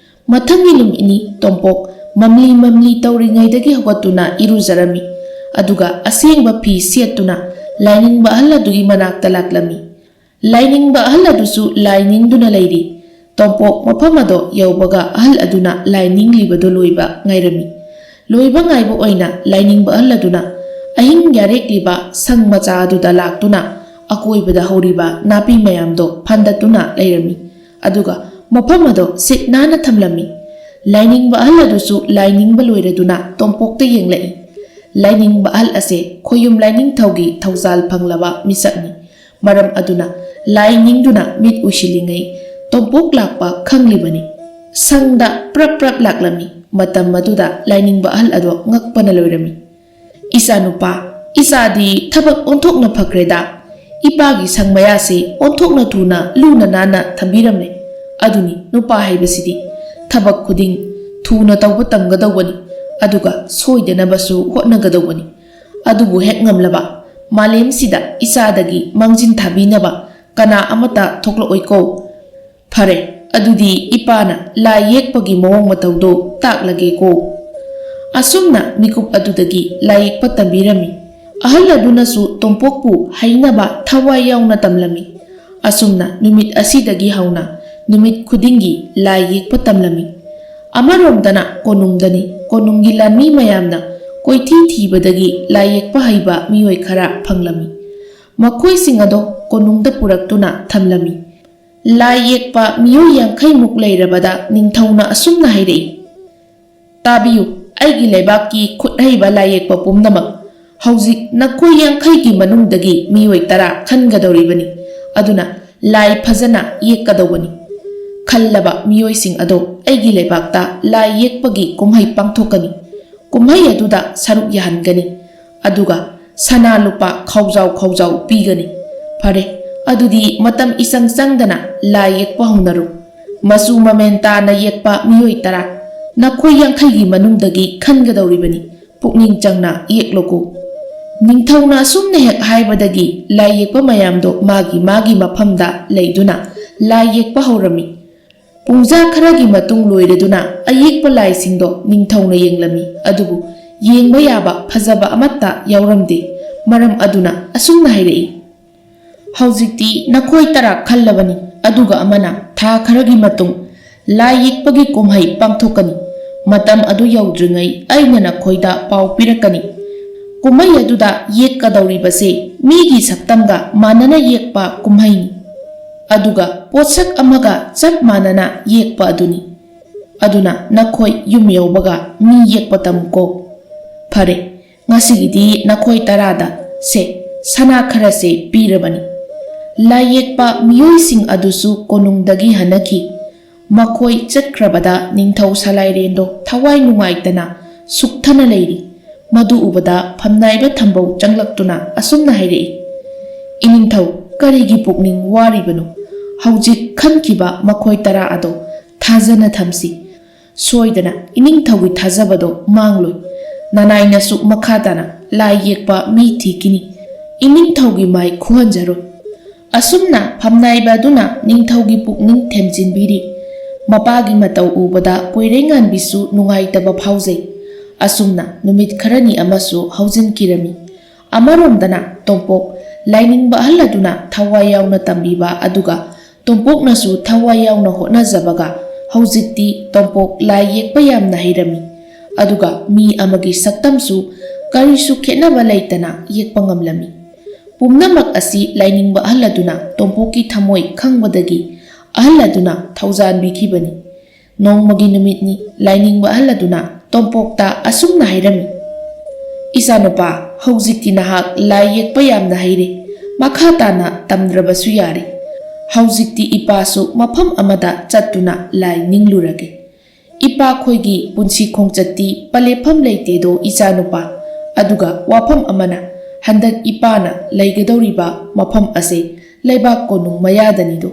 ꯃꯊꯪꯒꯤ ꯅꯨꯃꯤꯠꯅꯤ ꯇꯣꯝꯄꯣꯛ ꯃꯝꯂꯤ ꯃꯝꯂꯤ ꯇꯧꯔꯤꯉꯩꯗꯒꯤ ꯍꯧꯒꯠꯇꯨꯅ ꯏꯔꯨꯖꯔꯝꯃꯤ꯫ ꯑꯗꯨꯒ ꯑꯁꯦꯡꯕ ꯐꯤ ꯁꯦꯠꯇꯨꯅ ꯂꯥꯏꯅꯤꯡꯕ ꯑꯍꯜ ꯑꯗꯨꯒꯤ ꯃꯅꯥꯛꯇ ꯂꯥꯛꯂꯝꯃꯤ꯫ ꯂꯥꯏꯅꯤꯡꯕ ꯑꯍꯜ ꯑꯗꯨꯁꯨ ꯂꯥꯏ ꯅꯤꯡꯗꯨꯅ ꯂꯩꯔꯤ꯫ ꯇꯣꯝꯄꯣꯛ ꯃꯐꯝ ꯑꯗꯣ ꯌꯧꯕꯒ ꯑꯍꯜ ꯑꯗꯨꯅ ꯂꯥꯏ ꯅꯤꯡꯂꯤꯕꯗꯨ ꯂꯣꯏꯕ ꯉꯥꯏꯔꯝꯃꯤ꯫ ꯂꯣꯏꯕ ꯉꯥꯏꯕ ꯑꯣꯏꯅ ꯂꯥꯏꯅꯤꯡꯕ ꯑꯍꯜ ꯑꯗꯨꯅ ꯑꯍꯤꯡ ꯌꯥꯔꯦꯛꯂꯤꯕ ꯁꯪ ꯃꯆꯥ ꯑꯗꯨꯗ ꯂꯥꯛꯇꯨꯅ ꯑꯀꯣꯏꯕꯗ ꯍꯧꯔꯤꯕ ꯅꯥꯄꯤ ꯃꯌꯥꯝꯗꯣ ꯐꯥꯟꯗꯠꯇꯨꯅ ꯂꯩꯔꯝꯃꯤ꯫ ꯑꯗꯨꯒ ꯃꯐꯝ ꯑꯗꯣ ꯁꯤꯠ ꯅꯥꯟꯅ ꯊꯝꯂꯝꯃꯤ꯫ ꯂꯥꯏꯅꯤꯡꯕ ꯑꯍꯜ ꯑꯗꯨꯁꯨ ꯂꯥꯏꯅꯤꯡꯕ ꯂꯣꯏꯔꯗꯨꯅ ꯇꯣꯝꯄꯣꯛꯇ ꯌꯦꯡꯂꯛꯏ꯫ ꯂꯥꯏꯅꯤꯡꯕ ꯑꯍꯜ ꯑꯁꯦ ꯈꯣꯌꯨꯝ ꯂꯥꯏꯅꯤꯡꯊꯧꯒꯤ ꯊꯧꯖꯥꯜ ꯐꯪꯂꯕ ꯃꯤꯁꯛꯅꯤ꯫ ꯃꯔꯝ ꯑꯗꯨꯅ ꯂꯥꯏ ꯅꯤꯡꯗꯨꯅ ꯃꯤꯠ ꯎꯏꯁꯤꯜꯂꯤꯉꯩ ꯇꯣꯝꯄꯣꯛ ꯂꯥꯛꯄ ꯈꯪꯂꯤꯕꯅꯤ꯫ ꯁꯪꯗ ꯄ꯭ꯔꯞ ꯄ꯭ꯔꯞ ꯂꯥꯛꯂꯝꯃꯤ꯫ ꯃꯇꯝ ꯑꯗꯨꯗ ꯂꯥꯏꯅꯤꯡꯕ ꯑꯍꯜ ꯑꯗꯣ ꯉꯛꯄꯅ ꯂꯣꯏꯔꯝꯃꯤ꯫ "ꯏꯆꯥꯅꯨꯄꯥ, ꯏꯆꯥꯗꯤ ꯊꯕꯛ ꯑꯣꯟꯊꯣꯛꯅ ꯐꯈ꯭ꯔꯦꯗ꯫ ꯏꯄꯥꯒꯤ ꯁꯪ ꯃꯌꯥꯁꯤ ꯑꯣꯟꯊꯣꯛꯅ ꯊꯨꯅ ꯂꯨꯅ ꯅꯥꯟꯅ ꯊꯝꯕꯤꯔꯝꯂꯦ꯫ ꯑꯗꯨꯅꯤ ꯅꯨꯄꯥ ꯍꯥꯏꯕꯁꯤꯗꯤ ꯊꯕꯛ ꯈꯨꯗꯤꯡ ꯊꯨꯅ ꯇꯧꯕ ꯇꯝꯒꯗꯧꯕꯅꯤ, ꯑꯗꯨꯒ ꯁꯣꯏꯗꯅꯕꯁꯨ ꯍꯣꯠꯅꯒꯗꯧꯕꯅꯤ꯫ ꯑꯗꯨꯕꯨ ꯍꯦꯛ ꯉꯝꯂꯕ ꯃꯥꯂꯦꯝꯁꯤꯗ ꯏꯆꯥꯗꯒꯤ ꯃꯥꯡꯖꯤꯟ ꯊꯥꯕꯤꯅꯕ ꯀꯅꯥ ꯑꯃꯠꯇ ꯊꯣꯛꯂꯛꯑꯣꯏꯀꯣ꯫ ꯐꯔꯦ, ꯑꯗꯨꯗꯤ ꯏꯄꯥꯅ ꯂꯥꯏ ꯌꯦꯛꯄꯒꯤ ꯃꯑꯣꯡ ꯃꯇꯧꯗꯣ ꯇꯥꯛꯂꯒꯦꯀꯣ꯫" ꯑꯁꯨꯝꯅ ꯃꯤꯀꯨꯞ ꯑꯗꯨꯗꯒꯤ ꯂꯥꯏ ꯌꯦꯛꯄ ꯇꯝꯕꯤꯔꯝꯃꯤ꯫ ꯑꯍꯜ ꯑꯗꯨꯅꯁꯨ ꯇꯣꯝꯄꯣꯛꯄꯨ ꯍꯩꯅꯕ ꯊꯋꯥꯏ ꯌꯥꯎꯅ ꯇꯝꯂꯝꯃꯤ꯫ ꯑꯁꯨꯝꯅ ꯅꯨꯃꯤꯠ ꯑꯁꯤꯗꯒꯤ ꯍꯧꯅ ꯅꯨꯃꯤꯠ ꯈꯨꯗꯤꯡꯒꯤ ꯂꯥꯏ ꯌꯦꯛꯄ ꯇꯝꯂꯝꯃꯤ꯫ ꯑꯃꯔꯣꯝꯗꯅ ꯀꯣꯅꯨꯡꯗꯅꯤ꯫ ꯀꯣꯅꯨꯡꯒꯤ ꯂꯥꯟꯃꯤ ꯃꯌꯥꯝꯅ ꯀꯣꯏꯊꯤ ꯊꯤꯕꯗꯒꯤ ꯂꯥꯏ ꯌꯦꯛꯄ ꯍꯩꯕ ꯃꯤꯑꯣꯏ ꯈꯔ ꯐꯪꯂꯝꯃꯤ꯫ ꯃꯈꯣꯏꯁꯤꯡ ꯑꯗꯣ ꯀꯣꯅꯨꯡꯗ ꯄꯨꯔꯛꯇꯨꯅ ꯊꯝꯂꯝꯃꯤ꯫ ꯂꯥꯏ ꯌꯦꯛꯄ ꯃꯤꯑꯣꯏ ꯌꯥꯡꯈꯩꯃꯨꯛ ꯂꯩꯔꯕꯗ ꯅꯤꯡꯊꯧꯅ ꯑꯁꯨꯝꯅ ꯍꯥꯏꯔꯛꯏ, "ꯇꯥꯕꯤꯌꯨ, ꯑꯩꯒꯤ ꯂꯩꯕꯥꯛꯀꯤ ꯈꯨꯠ ꯍꯩꯕ ꯂꯥꯏ ꯌꯦꯛꯄ ꯄꯨꯝꯅꯃꯛ꯫ ꯍꯧꯖꯤꯛ ꯅꯈꯣꯏ ꯌꯥꯡꯈꯩꯒꯤ ꯃꯅꯨꯡꯗꯒꯤ ꯃꯤꯑꯣꯏ ꯇꯔꯥ ꯈꯟꯒꯗꯧꯔꯤꯕꯅꯤ꯫ ꯑꯗꯨꯅ ꯂꯥꯏ ꯐꯖꯅ ꯌꯦꯛꯀꯗꯧꯕꯅꯤ꯫ ꯈꯜꯂꯕ ꯃꯤꯑꯣꯏꯁꯤꯡ ꯑꯗꯣ ꯑꯩꯒꯤ ꯂꯩꯕꯥꯛꯇ ꯂꯥꯏ ꯌꯦꯛꯄꯒꯤ ꯀꯨꯝꯍꯩ ꯄꯥꯡꯊꯣꯛꯀꯅꯤ꯫ ꯀꯨꯝꯍꯩ ꯑꯗꯨꯗ ꯁꯔꯨꯛ ꯌꯥꯍꯟꯒꯅꯤ꯫ ꯑꯗꯨꯒ ꯁꯅꯥ ꯂꯨꯄꯥ ꯈꯥꯎꯖꯥꯎ ꯈꯥꯎꯖꯥꯎ ꯄꯤꯒꯅꯤ꯫ ꯐꯔꯦ, ꯑꯗꯨꯗꯤ ꯃꯇꯝ ꯏꯆꯪ ꯆꯪꯗꯅ ꯂꯥꯏ ꯌꯦꯛꯄ ꯍꯧꯅꯔꯨ꯫ ꯃꯆꯨ ꯃꯃꯦꯟ ꯇꯥꯅ ꯌꯦꯛꯄ ꯃꯤꯑꯣꯏ ꯇꯔꯥ ꯅꯈꯣꯏ ꯌꯥꯡꯈꯩꯒꯤ ꯃꯅꯨꯡꯗꯒꯤ ꯈꯟꯒꯗꯧꯔꯤꯕꯅꯤ꯫ ꯄꯨꯛꯅꯤꯡ ꯆꯪꯅ ꯌꯦꯛꯂꯨꯀꯣ꯫" ꯅꯤꯡꯊꯧꯅ ꯑꯁꯨꯝꯅ ꯍꯦꯛ ꯍꯥꯏꯕꯗꯒꯤ ꯂꯥꯏ ꯌꯦꯛꯄ ꯃꯌꯥꯝꯗꯣ ꯃꯥꯒꯤ ꯃꯥꯒꯤ ꯃꯐꯝꯗ ꯂꯩꯗꯨꯅ ꯂꯥꯏ ꯌꯦꯛꯄ ꯍꯧꯔꯝꯃꯤ꯫ ꯄꯨꯡꯖꯥ ꯈꯔꯒꯤ ꯃꯇꯨꯡ ꯂꯣꯏꯔꯗꯨꯅ ꯑꯌꯦꯛꯄ ꯂꯥꯏꯁꯤꯡꯗꯣ ꯅꯤꯡꯊꯧꯅ ꯌꯦꯡꯂꯝꯃꯤ꯫ ꯑꯗꯨꯕꯨ ꯌꯦꯡꯕ ꯌꯥꯕ ꯐꯖꯕ ꯑꯃꯠꯇ ꯌꯥꯎꯔꯝꯗꯦ꯫ ꯃꯔꯝ ꯑꯗꯨꯅ ꯑꯁꯨꯝꯅ ꯍꯥꯏꯔꯛꯏ, "ꯍꯧꯖꯤꯛꯇꯤ ꯅꯈꯣꯏ ꯇꯔꯥ ꯈꯜꯂꯕꯅꯤ, ꯑꯗꯨꯒ ꯑꯃꯅ ꯊꯥ ꯈꯔꯒꯤ ꯃꯇꯨꯡ ꯂꯥꯏ ꯌꯦꯛꯄꯒꯤ ꯀꯨꯝꯍꯩ ꯄꯥꯡꯊꯣꯛꯀꯅꯤ꯫ ꯃꯇꯝ ꯑꯗꯨ ꯌꯧꯗ꯭ꯔꯤꯉꯩ ꯑꯩꯅ ꯅꯈꯣꯏꯗ ꯄꯥꯎ ꯄꯤꯔꯛꯀꯅꯤ꯫ ꯀꯨꯝꯍꯩ ꯑꯗꯨꯗ ꯌꯦꯛꯀꯗꯧꯔꯤꯕꯁꯦ ꯃꯤꯒꯤ ꯁꯛꯇꯝꯒ ꯃꯥꯟꯅꯅ ꯌꯦꯛꯄ ꯀꯨꯝꯍꯩꯅꯤ꯫ ꯑꯗꯨꯒ ꯄꯣꯠꯁꯛ ꯑꯃꯒ ꯆꯞ ꯃꯥꯟꯅꯅ ꯌꯦꯛꯄ ꯑꯗꯨꯅꯤ꯫ ꯑꯗꯨꯅ ꯅꯈꯣꯏ ꯌꯨꯝ ꯌꯧꯕꯒ ꯃꯤ ꯌꯦꯛꯄ ꯇꯝꯃꯨꯀꯣ꯫ ꯐꯔꯦ, ꯉꯁꯤꯒꯤꯗꯤ ꯅꯈꯣꯏ ꯇꯔꯥꯗ ꯁꯦ ꯁꯅꯥ ꯈꯔꯁꯦ ꯄꯤꯔꯕꯅꯤ꯫ ꯂꯥꯏ ꯌꯦꯛꯄ ꯃꯤꯑꯣꯏꯁꯤꯡ ꯑꯗꯨꯁꯨ ꯀꯣꯅꯨꯡꯗꯒꯤ ꯍꯟꯅꯈꯤ꯫ ꯃꯈꯣꯏ ꯆꯠꯈ꯭ꯔꯕꯗ ꯅꯤꯡꯊꯧ ꯁꯂꯥꯏꯔꯦꯟꯗꯣ ꯊꯋꯥꯏ ꯅꯨꯡꯉꯥꯏꯇꯅ ꯁꯨꯛꯊꯅ ꯂꯩꯔꯤ꯫ ꯃꯗꯨ ꯎꯕꯗ ꯐꯝꯅꯥꯏꯕ ꯊꯝꯕꯧ ꯆꯪꯂꯛꯇꯨꯅ ꯑꯁꯨꯝꯅ ꯍꯥꯏꯔꯛꯏ, "ꯏꯅꯤꯡꯊꯧ, ꯀꯔꯤꯒꯤ ꯄꯨꯛꯅꯤꯡ ꯋꯥꯔꯤꯕꯅꯣ? ꯍꯧꯖꯤꯛ ꯈꯟꯈꯤꯕ ꯃꯈꯣꯏ ꯇꯔꯥ ꯑꯗꯣ ꯊꯥꯖꯅ ꯊꯝꯁꯤ꯫ ꯁꯣꯏꯗꯅ ꯏꯅꯤꯡꯊꯧꯒꯤ ꯊꯥꯖꯕꯗꯣ ꯃꯥꯡꯂꯣꯏ꯫ ꯅꯅꯥꯏꯅꯁꯨ ꯃꯈꯥ ꯇꯥꯅ ꯂꯥꯏ ꯌꯦꯛꯄ ꯃꯤ ꯊꯤꯈꯤꯅꯤ꯫ ꯏꯅꯤꯡꯊꯧꯒꯤ ꯃꯥꯏ ꯈꯨꯍꯟꯖꯔꯣꯏ꯫" ꯑꯁꯨꯝꯅ ꯐꯝꯅꯥꯏꯕ ꯑꯗꯨꯅ ꯅꯤꯡꯊꯧꯒꯤ ꯄꯨꯛꯅꯤꯡ ꯊꯦꯝꯖꯤꯟꯕꯤꯔꯤ꯫ ꯃꯄꯥꯒꯤ ꯃꯇꯧ ꯎꯕꯗ ꯄꯣꯏꯔꯩꯉꯥꯟꯕꯤꯁꯨ ꯅꯨꯡꯉꯥꯏꯇꯕ ꯐꯥꯎꯖꯩ꯫ ꯑꯁꯨꯝꯅ ꯅꯨꯃꯤꯠ ꯈꯔꯅꯤ ꯑꯃꯁꯨ ꯍꯧꯖꯤꯟꯈꯤꯔꯝꯃꯤ꯫ ꯑꯃꯔꯣꯝꯗꯅ ꯇꯣꯝꯄꯣꯛ ꯂꯥꯏꯅꯤꯡꯕ ꯑꯍꯜ ꯑꯗꯨꯅ ꯊꯋꯥꯏ ꯌꯥꯎꯅ ꯇꯝꯕꯤꯕ ꯑꯗꯨꯒ ꯇꯣꯝꯄꯣꯛꯅꯁꯨ ꯊꯋꯥꯏ ꯌꯥꯎꯅ ꯍꯣꯠꯅꯖꯕꯒ ꯍꯧꯖꯤꯛꯇꯤ ꯇꯣꯝꯄꯣꯛ ꯂꯥꯏ ꯌꯦꯛꯄ ꯌꯥꯝꯅ ꯍꯩꯔꯝꯃꯤ꯫ ꯑꯗꯨꯒ ꯃꯤ ꯑꯃꯒꯤ ꯁꯛꯇꯝꯁꯨ ꯀꯔꯤꯁꯨ ꯈꯦꯠꯅꯕ ꯂꯩꯇꯅ ꯌꯦꯛꯄ ꯉꯝꯂꯝꯃꯤ꯫ ꯄꯨꯝꯅꯃꯛ ꯑꯁꯤ ꯂꯥꯏꯅꯤꯡꯕ ꯑꯍꯜ ꯑꯗꯨꯅ ꯇꯣꯝꯄꯣꯛꯀꯤ ꯊꯃꯣꯏ ꯈꯪꯕꯗꯒꯤ ꯑꯍꯜ ꯑꯗꯨꯅ ꯊꯧꯖꯥꯟꯕꯤꯈꯤꯕꯅꯤ꯫ ꯅꯣꯡꯃꯒꯤ ꯅꯨꯃꯤꯠꯅꯤ꯫ ꯂꯥꯏꯅꯤꯡꯕ ꯑꯍꯜ ꯑꯗꯨꯅ ꯇꯣꯝꯄꯣꯛꯇ ꯑꯁꯨꯝꯅ ꯍꯥꯏꯔꯝꯃꯤ, "ꯏꯆꯥꯅꯨꯄꯥ, ꯍꯧꯖꯤꯛꯇꯤ ꯅꯍꯥꯛ ꯂꯥꯏ ꯌꯦꯛꯄ ꯌꯥꯝꯅ ꯍꯩꯔꯦ꯫ ꯃꯈꯥ ꯇꯥꯅ ꯇꯝꯗ꯭ꯔꯕꯁꯨ ꯌꯥꯔꯦ꯫ ꯍꯧꯖꯤꯛꯇꯤ ꯏꯄꯥꯁꯨ ꯃꯐꯝ ꯑꯃꯗ ꯆꯠꯇꯨꯅ ꯂꯥꯏ ꯅꯤꯡꯂꯨꯔꯒꯦ꯫ ꯏꯄꯥꯈꯣꯏꯒꯤ ꯄꯨꯟꯁꯤ ꯈꯣꯡꯆꯠꯇꯤ ꯄꯂꯦꯞꯐꯝ ꯂꯩꯇꯦꯗꯣ ꯏꯆꯥꯅꯨꯄꯥ꯫ ꯑꯗꯨꯒ ꯋꯥꯐꯝ ꯑꯃꯅ, ꯍꯟꯗꯛ ꯏꯄꯥꯅ ꯂꯩꯒꯗꯧꯔꯤꯕ ꯃꯐꯝ ꯑꯁꯦ ꯂꯩꯕꯥꯛ ꯀꯣꯅꯨꯡ ꯃꯌꯥꯗꯅꯤꯗꯣ꯫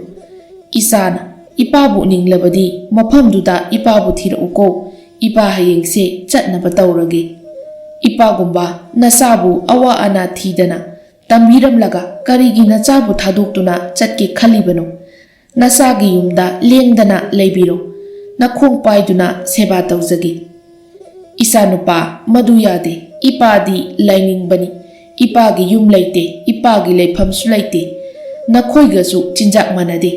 ꯏꯆꯥꯅ ꯏꯄꯥꯕꯨ ꯅꯤꯡꯂꯕꯗꯤ ꯃꯐꯝꯗꯨꯗ ꯏꯄꯥꯕꯨ ꯊꯤꯔꯛꯎꯀꯣ꯫ ꯏꯄꯥ ꯍꯌꯦꯡꯁꯦ ꯆꯠꯅꯕ ꯇꯧꯔꯒꯦ꯫ ꯏꯄꯥꯒꯨꯝꯕ ꯅꯆꯥꯕꯨ ꯑꯋꯥ ꯑꯅꯥ ꯊꯤꯗꯅ ꯇꯝꯕꯤꯔꯝꯂꯒ ꯀꯔꯤꯒꯤ ꯅꯆꯥꯕꯨ ꯊꯥꯗꯣꯛꯇꯨꯅ ꯆꯠꯀꯦ ꯈꯜꯂꯤꯕꯅꯣ? ꯅꯆꯥꯒꯤ ꯌꯨꯝꯗ ꯂꯦꯡꯗꯅ ꯂꯩꯕꯤꯔꯣ꯫ ꯅꯈꯣꯡ ꯄꯥꯏꯗꯨꯅ ꯁꯦꯕꯥ ꯇꯧꯖꯒꯦ꯫" "ꯏꯆꯥꯅꯨꯄꯥ, ꯃꯗꯨ ꯌꯥꯗꯦ꯫ ꯏꯄꯥꯗꯤ ꯂꯥꯏꯅꯤꯡꯕꯅꯤ꯫ ꯏꯄꯥꯒꯤ ꯌꯨꯝ ꯂꯩꯇꯦ, ꯏꯄꯥꯒꯤ ꯂꯩꯐꯝꯁꯨ ꯂꯩꯇꯦ꯫ ꯅꯈꯣꯏꯒꯁꯨ ꯆꯤꯟꯖꯥꯛ ꯃꯥꯟꯅꯗꯦ꯫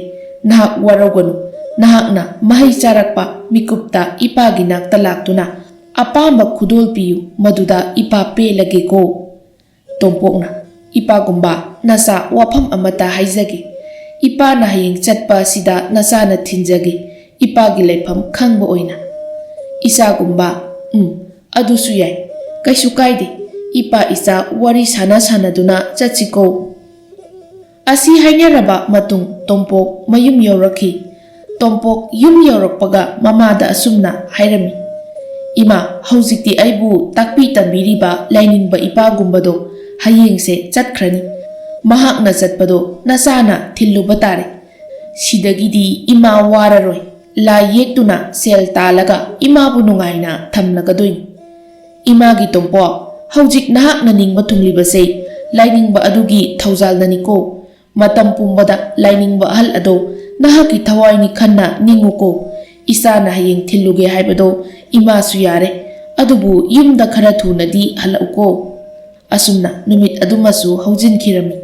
"ꯅꯍꯥꯛ ꯋꯥꯔꯧꯒꯅꯨ꯫ ꯅꯍꯥꯛꯅ ꯃꯍꯩ ꯆꯥꯔꯛꯄ ꯃꯤꯀꯨꯞꯇ ꯏꯄꯥꯒꯤ ꯅꯥꯛꯇ ꯂꯥꯛꯇꯨꯅ ꯑꯄꯥꯝꯕ ꯈꯨꯗꯣꯜ ꯄꯤꯌꯨ, ꯃꯗꯨꯗ ꯏꯄꯥ ꯄꯦꯜꯂꯒꯦꯀꯣ꯫" ꯇꯣꯝꯄꯣꯛꯅ, "ꯏꯄꯥꯒꯨꯝꯕ, ꯅꯆꯥ ꯋꯥꯐꯝ ꯑꯃꯇ ꯍꯥꯏꯖꯒꯦ꯫ ꯏꯄꯥꯅ ꯍꯌꯦꯡ ꯆꯠꯄ ꯑꯁꯤꯗ ꯅꯆꯥꯅ ꯊꯤꯟꯖꯒꯦ, ꯏꯄꯥꯒꯤ ꯂꯩꯐꯝ ꯈꯪꯕ ꯑꯣꯏꯅ꯫" ꯏꯆꯥꯒꯨꯝꯕ, "ꯎꯝ, ꯑꯗꯨꯁꯨ ꯌꯥꯏ꯫ ꯀꯩꯁꯨ ꯀꯥꯏꯗꯦ꯫ ꯏꯄꯥ ꯏꯆꯥ ꯋꯥꯔꯤ ꯁꯥꯟꯅ ꯁꯥꯟꯅꯗꯨꯅ ꯆꯠꯁꯤꯀꯣ꯫" ꯑꯁꯤ ꯍꯥꯏꯅꯔꯕ ꯃꯇꯨꯡ ꯇꯣꯝꯄꯣꯛ ꯃꯌꯨꯝ ꯌꯧꯔꯛꯈꯤ꯫ ꯇꯣꯝꯄꯣꯛ ꯌꯨꯝ ꯌꯧꯔꯛꯄꯒ ꯃꯃꯥꯗ ꯑꯁꯨꯝꯅ ꯍꯥꯏꯔꯝꯃꯤ, "ꯏꯃꯥ, ꯍꯧꯖꯤꯛꯇꯤ ꯑꯩꯕꯨ ꯇꯥꯛꯄꯤ ꯇꯝꯕꯤꯔꯤꯕ ꯂꯥꯏꯅꯤꯡꯕ ꯏꯄꯥꯒꯨꯝꯕꯗꯣ ꯍꯌꯦꯡꯁꯦ ꯆꯠꯈ꯭ꯔꯅꯤ꯫ ꯃꯍꯥꯛꯅ ꯆꯠꯄꯗꯣ ꯅꯆꯥꯅ ꯊꯤꯜꯂꯨꯕ ꯇꯥꯔꯦ꯫ ꯁꯤꯗꯒꯤꯗꯤ ꯏꯃꯥ ꯋꯥꯔꯔꯣꯏ꯫ ꯂꯥꯏ ꯌꯦꯛꯇꯨꯅ ꯁꯦꯜ ꯇꯥꯜꯂꯒ ꯏꯃꯥꯕꯨ ꯅꯨꯡꯉꯥꯏꯅ ꯊꯝꯂꯒꯗꯣꯏꯅꯤ꯫" "ꯏꯃꯥꯒꯤ ꯇꯣꯝꯄꯣꯛ, ꯍꯧꯖꯤꯛ ꯅꯍꯥꯛꯅ ꯅꯤꯡꯕ ꯊꯨꯡꯂꯤꯕꯁꯦ ꯂꯥꯏꯅꯤꯡꯕ ꯑꯗꯨꯒꯤ ꯊꯧꯖꯥꯜꯅꯅꯤꯀꯣ꯫ ꯃꯇꯝ ꯄꯨꯝꯕꯗ ꯂꯥꯏꯅꯤꯡꯕ ꯑꯍꯜ ꯑꯗꯣ ꯅꯍꯥꯛꯀꯤ ꯊꯋꯥꯏꯅꯤ ꯈꯟꯅ ꯅꯤꯡꯉꯨꯀꯣ꯫ ꯏꯆꯥꯅ ꯍꯌꯦꯡ ꯊꯤꯜꯂꯨꯒꯦ ꯍꯥꯏꯕꯗꯣ ꯏꯃꯥꯁꯨ ꯌꯥꯔꯦ, ꯑꯗꯨꯕꯨ ꯌꯨꯝꯗ ꯈꯔ ꯊꯨꯅꯗꯤ ꯍꯜꯂꯛꯎꯀꯣ꯫" ꯑꯁꯨꯝꯅ ꯅꯨꯃꯤꯠ ꯑꯗꯨꯃꯁꯨ ꯍꯧꯖꯤꯟꯈꯤꯔꯝꯃꯤ꯫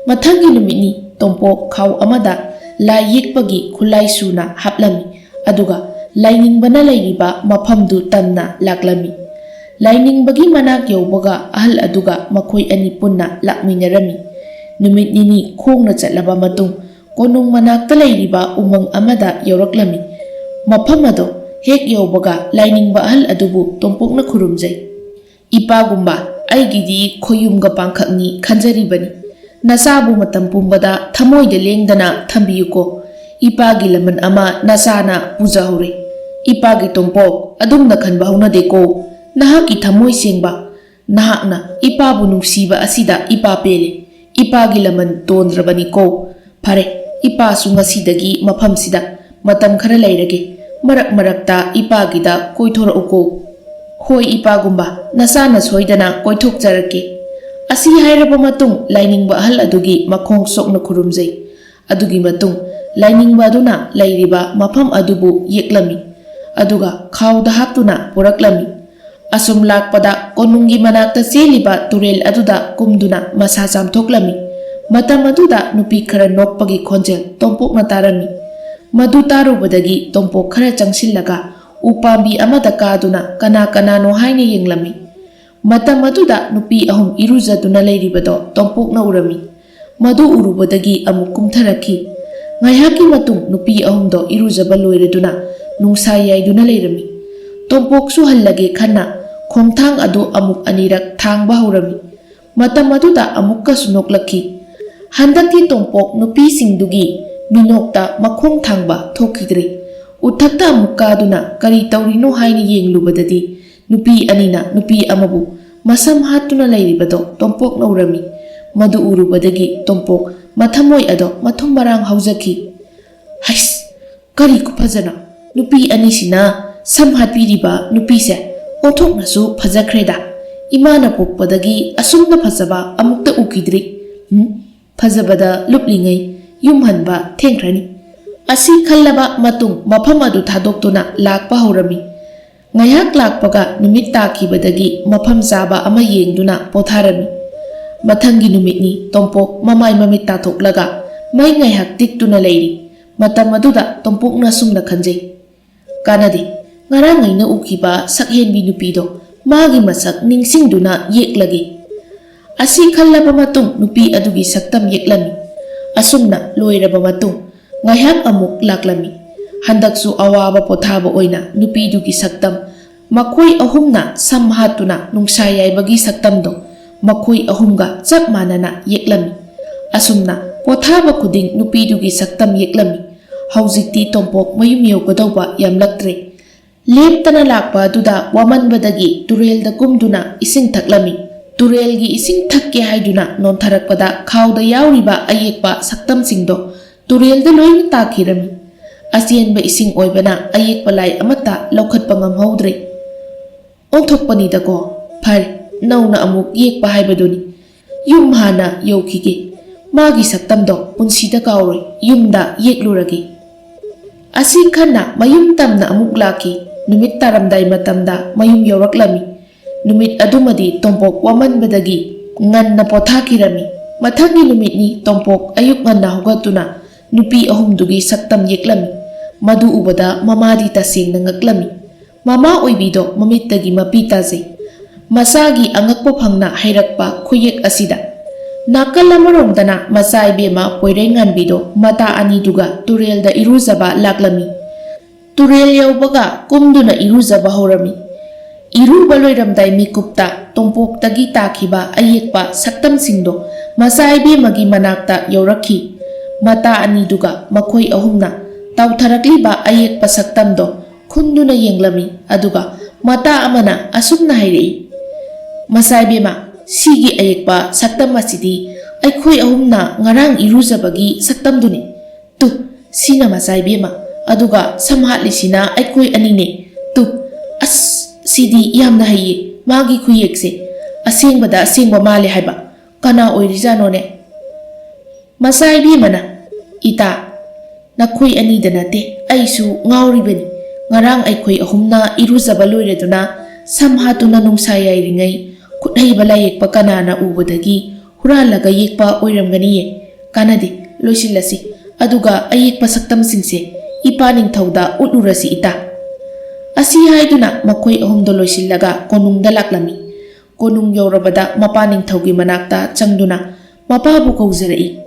ꯃꯊꯪꯒꯤ ꯅꯨꯃꯤꯠꯅꯤ꯫ ꯇꯣꯝꯄꯣꯛ ꯈꯥꯎ ꯑꯃꯗ ꯂꯥꯏ ꯌꯦꯛꯄꯒꯤ ꯈꯨꯠꯂꯥꯏ ꯁꯨꯅ ꯍꯥꯞꯂꯝꯃꯤ, ꯑꯗꯨꯒ ꯂꯥꯏꯅꯤꯡꯕꯅ ꯂꯩꯔꯤꯕ ꯃꯐꯝꯗꯨ ꯇꯝꯅ ꯂꯥꯛꯂꯝꯃꯤ꯫ ꯂꯥꯏꯅꯤꯡꯕꯒꯤ ꯃꯅꯥꯛ ꯌꯧꯕꯒ ꯑꯍꯜ ꯑꯗꯨꯒ ꯃꯈꯣꯏ ꯑꯅꯤ ꯄꯨꯟꯅ ꯂꯥꯛꯃꯤꯟꯅꯔꯝꯃꯤ꯫ ꯅꯨꯃꯤꯠ ꯅꯤꯅꯤ ꯈꯣꯡꯅ ꯆꯠꯂꯕ ꯃꯇꯨꯡ ꯀꯣꯅꯨꯡ ꯃꯅꯥꯛꯇ ꯂꯩꯔꯤꯕ ꯎꯃꯪ ꯑꯃꯗ ꯌꯧꯔꯛꯂꯝꯃꯤ꯫ ꯃꯐꯝ ꯑꯗꯣ ꯍꯦꯛ ꯌꯧꯕꯒ ꯂꯥꯏꯅꯤꯡꯕ ꯑꯍꯜ ꯑꯗꯨꯕꯨ ꯇꯣꯝꯄꯣꯛꯅ ꯈꯨꯔꯨꯝꯖꯩ꯫ "ꯏꯄꯥꯒꯨꯝꯕ, ꯑꯩꯒꯤꯗꯤ ꯈꯣꯌꯨꯝꯒ ꯄꯥꯡꯈꯛꯅꯤ ꯈꯟꯖꯔꯤꯕꯅꯤ꯫ ꯅꯆꯥꯕꯨ ꯃꯇꯝ ꯄꯨꯝꯕꯗ ꯊꯃꯣꯏꯗ ꯂꯦꯡꯗꯅ ꯊꯝꯕꯤꯌꯨꯀꯣ꯫ ꯏꯄꯥꯒꯤ ꯂꯃꯟ ꯑꯃ ꯅꯆꯥꯅ ꯄꯨꯖꯍꯧꯔꯦ꯫ ꯏꯄꯥꯒꯤ ꯇꯣꯝꯄꯣꯛ, ꯑꯗꯨꯝꯅ ꯈꯟꯕ ꯍꯧꯅꯗꯦꯀꯣ꯫ ꯅꯍꯥꯛꯀꯤ ꯊꯃꯣꯏ ꯁꯦꯡꯕ, ꯅꯍꯥꯛꯅ ꯏꯄꯥꯕꯨ ꯅꯨꯡꯁꯤꯕ ꯑꯁꯤꯗ ꯏꯄꯥ ꯄꯦꯜꯂꯦ꯫ ꯏꯄꯥꯒꯤ ꯂꯃꯟ ꯇꯣꯟꯗ꯭ꯔꯕꯅꯤꯀꯣ꯫ ꯐꯔꯦ, ꯏꯄꯥꯁꯨ ꯉꯁꯤꯗꯒꯤ ꯃꯐꯝꯁꯤꯗ ꯃꯇꯝ ꯈꯔ ꯂꯩꯔꯒꯦ꯫ ꯃꯔꯛ ꯃꯔꯛꯇ ꯏꯄꯥꯒꯤꯗ ꯀꯣꯏꯊꯣꯔꯛꯎꯀꯣ꯫" "ꯍꯣꯏ ꯏꯄꯥꯒꯨꯝꯕ, ꯅꯆꯥꯅ ꯁꯣꯏꯗꯅ ꯀꯣꯏꯊꯣꯛꯆꯔꯛꯀꯦ꯫" ꯑꯁꯤ ꯍꯥꯏꯔꯕ ꯃꯇꯨꯡ ꯂꯥꯏꯅꯤꯡꯕ ꯑꯍꯜ ꯑꯗꯨꯒꯤ ꯃꯈꯣꯡ ꯁꯣꯛꯅ ꯈꯨꯔꯨꯝꯖꯩ꯫ ꯑꯗꯨꯒꯤ ꯃꯇꯨꯡ ꯂꯥꯏꯅꯤꯡꯕ ꯑꯗꯨꯅ ꯂꯩꯔꯤꯕ ꯃꯐꯝ ꯑꯗꯨꯕꯨ ꯌꯦꯛꯂꯝꯃꯤ, ꯑꯗꯨꯒ ꯈꯥꯎꯗ ꯍꯥꯞꯇꯨꯅ ꯄꯨꯔꯛꯂꯝꯃꯤ꯫ ꯑꯁꯨꯝ ꯂꯥꯛꯄꯗ ꯀꯣꯅꯨꯡꯒꯤ ꯃꯅꯥꯛꯇ ꯆꯦꯜꯂꯤꯕ ꯇꯨꯔꯦꯜ ꯑꯗꯨꯗ ꯀꯨꯝꯗꯨꯅ ꯃꯁꯥ ꯆꯥꯝꯊꯣꯛꯂꯝꯃꯤ꯫ ꯃꯇꯝ ꯑꯗꯨꯗ ꯅꯨꯄꯤ ꯈꯔ ꯅꯣꯛꯄꯒꯤ ꯈꯣꯟꯖꯦꯜ ꯇꯣꯝꯄꯣꯛꯅ ꯇꯥꯔꯝꯃꯤ꯫ ꯃꯗꯨ ꯇꯥꯔꯨꯕꯗꯒꯤ ꯇꯣꯝꯄꯣꯛ ꯈꯔ ꯆꯪꯁꯤꯜꯂꯒ ꯎ ꯄꯥꯝꯕꯤ ꯑꯃꯗ ꯀꯥꯗꯨꯅ ꯀꯅꯥ ꯀꯅꯥꯅꯣ ꯍꯥꯏꯅ ꯌꯦꯡꯂꯝꯃꯤ꯫ ꯃꯇꯝ ꯑꯗꯨꯗ ꯅꯨꯄꯤ ꯑꯍꯨꯝ ꯏꯔꯨꯖꯗꯨꯅ ꯂꯩꯔꯤꯕꯗꯣ ꯇꯣꯝꯄꯣꯛꯅ ꯎꯔꯝꯃꯤ꯫ ꯃꯗꯨ ꯎꯔꯨꯕꯗꯒꯤ ꯑꯃꯨꯛ ꯀꯨꯝꯊꯔꯛꯈꯤ꯫ ꯉꯥꯏꯍꯥꯛꯀꯤ ꯃꯇꯨꯡ ꯅꯨꯄꯤ ꯑꯍꯨꯝꯗꯣ ꯏꯔꯨꯖꯕ ꯂꯣꯏꯔꯗꯨꯅ ꯅꯨꯡꯁꯥ ꯌꯥꯏꯗꯨꯅ ꯂꯩꯔꯝꯃꯤ꯫ ꯇꯣꯝꯄꯣꯛꯁꯨ ꯍꯜꯂꯒꯦ ꯈꯟꯅ ꯈꯣꯡꯊꯥꯡ ꯑꯗꯨ ꯑꯃꯨꯛ ꯑꯅꯤꯔꯛ ꯊꯥꯡꯕ ꯍꯧꯔꯝꯃꯤ꯫ ꯃꯇꯝ ꯑꯗꯨꯗ ꯑꯃꯨꯛꯀꯁꯨ ꯅꯣꯛꯂꯛꯈꯤ꯫ ꯍꯟꯗꯛꯇꯤ ꯇꯣꯝꯄꯣꯛ ꯅꯨꯄꯤꯁꯤꯡꯗꯨꯒꯤ ꯃꯤꯅꯣꯛꯇ ꯃꯈꯣꯡ ꯊꯥꯡꯕ ꯊꯣꯛꯈꯤꯗ꯭ꯔꯦ꯫ ꯎꯊꯛꯇ ꯑꯃꯨꯛ ꯀꯥꯗꯨꯅ ꯀꯔꯤ ꯇꯧꯔꯤꯅꯣ ꯍꯥꯏꯅ ꯌꯦꯡꯂꯨꯕꯗꯗꯤ ꯅꯨꯄꯤ ꯑꯅꯤꯅ ꯅꯨꯄꯤ ꯑꯃꯕꯨ ꯃꯁꯝ ꯍꯥꯠꯇꯨꯅ ꯂꯩꯔꯤꯕꯗꯣ ꯇꯣꯝꯄꯣꯛꯅ ꯎꯔꯝꯃꯤ꯫ ꯃꯗꯨ ꯎꯔꯨꯕꯗꯒꯤ ꯇꯣꯝꯄꯣꯛ ꯃꯊꯃꯣꯏ ꯑꯗꯣ ꯃꯊꯨꯝ ꯃꯔꯥꯡ ꯍꯧꯖꯈꯤ꯫ "ꯍꯩꯁ, ꯀꯔꯤ ꯈꯨꯐꯖꯅꯣ! ꯅꯨꯄꯤ ꯑꯅꯤꯁꯤꯅ ꯁꯝ ꯍꯥꯠꯄꯤꯔꯤꯕ ꯅꯨꯄꯤꯁꯦ ꯑꯣꯟꯊꯣꯛꯅꯁꯨ ꯐꯖꯈ꯭ꯔꯦꯗ꯫ ꯏꯃꯥꯅ ꯄꯣꯛꯄꯗꯒꯤ ꯑꯁꯨꯝꯅ ꯐꯖꯕ ꯑꯃꯨꯛꯇ ꯎꯈꯤꯗ꯭ꯔꯤ꯫ ꯎꯝ, ꯐꯖꯕꯗ ꯂꯨꯞꯂꯤꯉꯩ ꯌꯨꯝ ꯍꯟꯕ ꯊꯦꯡꯈ꯭ꯔꯅꯤ꯫" ꯑꯁꯤ ꯈꯜꯂꯕ ꯃꯇꯨꯡ ꯃꯐꯝ ꯑꯗꯨ ꯊꯥꯗꯣꯛꯇꯨꯅ ꯂꯥꯛꯄ ꯍꯧꯔꯝꯃꯤ꯫ ꯉꯥꯏꯍꯥꯛ ꯂꯥꯛꯄꯒ ꯅꯨꯃꯤꯠ ꯇꯥꯈꯤꯕꯗꯒꯤ ꯃꯐꯝ ꯆꯥꯕ ꯑꯃ ꯌꯦꯡꯗꯨꯅ ꯄꯣꯊꯥꯔꯝꯃꯤ꯫ ꯃꯊꯪꯒꯤ ꯅꯨꯃꯤꯠꯅꯤ꯫ ꯇꯣꯝꯄꯣꯛ ꯃꯃꯥꯏ ꯃꯃꯤꯠ ꯇꯥꯊꯣꯛꯂꯒ ꯃꯩ ꯉꯥꯏꯍꯥꯛ ꯇꯤꯛꯇꯨꯅ ꯂꯩꯔꯤ꯫ ꯃꯇꯝ ꯑꯗꯨꯗ ꯇꯣꯝꯄꯣꯛꯅ ꯑꯁꯨꯝꯅ ꯈꯟꯖꯩ, "ꯀꯥꯟꯅꯗꯦ, ꯉꯔꯥꯡ ꯑꯩꯅ ꯎꯈꯤꯕ ꯁꯛꯍꯦꯟꯕꯤ ꯅꯨꯄꯤꯗꯣ ꯃꯥꯒꯤ ꯃꯁꯛ ꯅꯤꯡꯁꯤꯡꯗꯨꯅ ꯌꯦꯛꯂꯒꯦ꯫" ꯑꯁꯤ ꯈꯜꯂꯕ ꯃꯇꯨꯡ ꯅꯨꯄꯤ ꯑꯗꯨꯒꯤ ꯁꯛꯇꯝ ꯌꯦꯛꯂꯝꯃꯤ꯫ ꯑꯁꯨꯝꯅ ꯂꯣꯏꯔꯕ ꯃꯇꯨꯡ ꯉꯥꯏꯍꯥꯛ ꯑꯃꯨꯛ ꯂꯥꯛꯂꯝꯃꯤ꯫ ꯍꯟꯗꯛꯁꯨ ꯑꯋꯥꯕ ꯄꯣꯊꯥꯕ ꯑꯣꯏꯅ ꯅꯨꯄꯤꯗꯨꯒꯤ ꯁꯛꯇꯝ ꯃꯈꯣꯏ ꯑꯍꯨꯝꯅ ꯁꯝ ꯍꯥꯠꯇꯨꯅ ꯅꯨꯡꯁꯥ ꯌꯥꯏꯕꯒꯤ ꯁꯛꯇꯝꯗꯣ ꯃꯈꯣꯏ ꯑꯍꯨꯝꯒ ꯆꯞ ꯃꯥꯟꯅꯅ ꯌꯦꯛꯂꯝꯃꯤ꯫ ꯑꯁꯨꯝꯅ ꯄꯣꯊꯥꯕ ꯈꯨꯗꯤꯡ ꯅꯨꯄꯤꯗꯨꯒꯤ ꯁꯛꯇꯝ ꯌꯦꯛꯂꯝꯃꯤ꯫ ꯍꯧꯖꯤꯛꯇꯤ ꯇꯣꯝꯄꯣꯛ ꯃꯌꯨꯝ ꯌꯧꯒꯗꯧꯕ ꯌꯥꯝꯂꯛꯇ꯭ꯔꯦ꯫ ꯂꯦꯞꯇꯅ ꯂꯥꯛꯄ ꯑꯗꯨꯗ ꯋꯥꯃꯟꯕꯗꯒꯤ ꯇꯨꯔꯦꯜꯗ ꯀꯨꯝꯗꯨꯅ ꯏꯁꯤꯡ ꯊꯛꯂꯝꯃꯤ꯫ ꯇꯨꯔꯦꯜꯒꯤ ꯏꯁꯤꯡ ꯊꯛꯀꯦ ꯍꯥꯏꯗꯨꯅ ꯅꯣꯟꯊꯔꯛꯄꯗ ꯈꯥꯎꯗ ꯌꯥꯎꯔꯤꯕ ꯑꯌꯦꯛꯄ ꯁꯛꯇꯝꯁꯤꯡꯗꯣ ꯇꯨꯔꯦꯜꯗ ꯂꯣꯏꯅ ꯇꯥꯈꯤꯔꯝꯃꯤ꯫ ꯑꯆꯦꯟꯕ ꯏꯁꯤꯡ ꯑꯣꯏꯕꯅ ꯑꯌꯦꯛꯄ ꯂꯥꯏ ꯑꯃꯠꯇ ꯂꯧꯈꯠꯄ ꯉꯝꯍꯧꯗ꯭ꯔꯦ꯫ "ꯑꯣꯟꯊꯣꯛꯄꯅꯤꯗꯀꯣ꯫ ꯐꯔꯦ, ꯅꯧꯅ ꯑꯃꯨꯛ ꯌꯦꯛꯄ ꯍꯥꯏꯕꯗꯨꯅꯤ꯫ ꯌꯨꯝ ꯍꯥꯟꯅ ꯌꯧꯈꯤꯒꯦ꯫ ꯃꯥꯒꯤ ꯁꯛꯇꯝꯗꯣ ꯄꯨꯟꯁꯤꯗ ꯀꯥꯎꯔꯣꯏ꯫ ꯌꯨꯝꯗ ꯌꯦꯛꯂꯨꯔꯒꯦ꯫" ꯑꯁꯤ ꯈꯟꯅ ꯃꯌꯨꯝ ꯇꯝꯅ ꯑꯃꯨꯛ ꯂꯥꯛꯈꯤ꯫ ꯅꯨꯃꯤꯠ ꯇꯥꯔꯝꯗꯥꯏ ꯃꯇꯝꯗ ꯃꯌꯨꯝ ꯌꯧꯔꯛꯂꯝꯃꯤ꯫ ꯅꯨꯃꯤꯠ ꯑꯗꯨꯃꯗꯤ ꯇꯣꯝꯄꯣꯛ ꯋꯥꯃꯟꯕꯗꯒꯤ ꯉꯟꯅ ꯄꯣꯊꯥꯈꯤꯔꯝꯃꯤ꯫ ꯃꯊꯪꯒꯤ ꯅꯨꯃꯤꯠꯅꯤ꯫ ꯇꯣꯝꯄꯣꯛ ꯑꯌꯨꯛ ꯉꯟꯅ ꯍꯧꯒꯠꯇꯨꯅ ꯅꯨꯄꯤ ꯑꯍꯨꯝꯗꯨꯒꯤ ꯁꯛꯇꯝ ꯌꯦꯛꯂꯝꯃꯤ꯫ ꯃꯗꯨ ꯎꯕꯗ ꯃꯃꯥꯗꯤ ꯇꯁꯦꯡꯅ ꯉꯛꯂꯝꯃꯤ꯫ ꯃꯃꯥ ꯑꯣꯏꯕꯤꯗꯣ ꯃꯃꯤꯠꯇꯒꯤ ꯃꯄꯤ ꯇꯥꯖꯩ꯫ ꯃꯆꯥꯒꯤ ꯑꯉꯛꯄ ꯐꯪꯅ ꯍꯩꯔꯛꯄ ꯈꯨꯌꯦꯛ ꯑꯁꯤꯗ꯫ ꯅꯥꯀꯜ ꯑꯃꯔꯣꯝꯗꯅ ꯃꯆꯥ ꯏꯕꯦꯝꯃ ꯄꯣꯏꯔꯩꯉꯥꯟꯕꯤꯗꯣ ꯃꯇꯥ ꯑꯅꯤꯗꯨꯒ ꯇꯨꯔꯦꯜꯗ ꯏꯔꯨꯖꯕ ꯂꯥꯛꯂꯝꯃꯤ꯫ ꯇꯨꯔꯦꯜ ꯌꯧꯕꯒ ꯀꯨꯝꯗꯨꯅ ꯏꯔꯨꯖꯕ ꯍꯧꯔꯝꯃꯤ꯫ ꯏꯔꯨꯕ ꯂꯣꯏꯔꯝꯗꯥꯏ ꯃꯤꯀꯨꯞꯇ ꯇꯣꯝꯄꯣꯛꯇꯒꯤ ꯇꯥꯈꯤꯕ ꯑꯌꯦꯛꯄ ꯁꯛꯇꯝꯁꯤꯡꯗꯣ ꯃꯆꯥ ꯏꯕꯦꯝꯃꯒꯤ ꯃꯅꯥꯛꯇ ꯌꯧꯔꯛꯈꯤ꯫ ꯃꯇꯥ ꯑꯅꯤꯗꯨꯒ ꯃꯈꯣꯏ ꯑꯍꯨꯝꯅ ꯇꯥꯎꯊꯔꯛꯂꯤꯕ ꯑꯌꯦꯛꯄ ꯁꯛꯇꯝꯗꯣ ꯈꯨꯟꯗꯨꯅ ꯌꯦꯡꯂꯝꯃꯤ꯫ ꯑꯗꯨꯒ ꯃꯇꯥ ꯑꯃꯅ ꯑꯁꯨꯝꯅ ꯍꯥꯏꯔꯛꯏ, "ꯃꯆꯥ ꯏꯕꯦꯝꯃ, ꯁꯤꯒꯤ ꯑꯌꯦꯛꯄ ꯁꯛꯇꯝ ꯑꯁꯤꯗꯤ ꯑꯩꯈꯣꯏ ꯑꯍꯨꯝꯅ ꯉꯔꯥꯡ ꯏꯔꯨꯖꯕꯒꯤ ꯁꯛꯇꯝꯗꯨꯅꯤ꯫ ꯇꯨ, ꯁꯤꯅ ꯃꯆꯥ ꯏꯕꯦꯝꯃ, ꯑꯗꯨꯒ ꯁꯝ ꯍꯥꯠꯂꯤꯁꯤꯅ ꯑꯩꯈꯣꯏ ꯑꯅꯤꯅꯦ꯫ ꯇꯨ, ꯑꯁ, ꯁꯤꯗꯤ ꯌꯥꯝꯅ ꯍꯩꯌꯦ, ꯃꯥꯒꯤ ꯈꯨꯌꯦꯛꯁꯦ꯫ ꯑꯁꯦꯡꯕꯗ ꯑꯁꯦꯡꯕ ꯃꯥꯜꯂꯦ ꯍꯥꯏꯕ꯫ ꯀꯅꯥ ꯑꯣꯏꯔꯤꯖꯥꯠꯅꯣꯅꯦ?" ꯃꯆꯥ ꯏꯕꯦꯝꯃꯅ, "ꯏꯇꯥ, ꯅꯈꯣꯏ ꯑꯅꯤꯗ ꯅꯠꯇꯦ, ꯑꯩꯁꯨ ꯉꯥꯎꯔꯤꯕꯅꯤ꯫ ꯉꯔꯥꯡ ꯑꯩꯈꯣꯏ ꯑꯍꯨꯝꯅ ꯏꯔꯨꯖꯕ ꯂꯣꯏꯔꯗꯨꯅ ꯁꯝ ꯍꯥꯠꯇꯨꯅ ꯅꯨꯡꯁꯥ ꯌꯥꯏꯔꯤꯉꯩ ꯈꯨꯠꯍꯩꯕ ꯂꯥꯏꯌꯦꯛꯄ ꯀꯅꯥꯅ ꯎꯕꯗꯒꯤ ꯍꯨꯔꯥꯜꯂꯒ ꯌꯦꯛꯄ ꯑꯣꯏꯔꯝꯒꯅꯤꯌꯦ꯫ ꯀꯥꯟꯅꯗꯦ, ꯂꯣꯏꯁꯤꯜꯂꯁꯤ꯫ ꯑꯗꯨꯒ ꯑꯌꯦꯛꯄ ꯁꯛꯇꯝꯁꯤꯡꯁꯦ ꯏꯄꯥ ꯅꯤꯡꯊꯧꯗ ꯎꯠꯂꯨꯔꯁꯤ ꯏꯇꯥ꯫" ꯑꯁꯤ ꯍꯥꯏꯗꯨꯅ ꯃꯈꯣꯏ ꯑꯍꯨꯝꯗꯣ ꯂꯣꯏꯁꯤꯜꯂꯒ ꯀꯣꯅꯨꯡꯗ ꯂꯥꯛꯂꯝꯃꯤ꯫ ꯀꯣꯅꯨꯡ ꯌꯧꯔꯕꯗ ꯃꯄꯥ ꯅꯤꯡꯊꯧꯒꯤ ꯃꯅꯥꯛꯇ ꯆꯪꯗꯨꯅ ꯃꯄꯥꯕꯨ ꯀꯧꯖꯔꯛꯏ꯫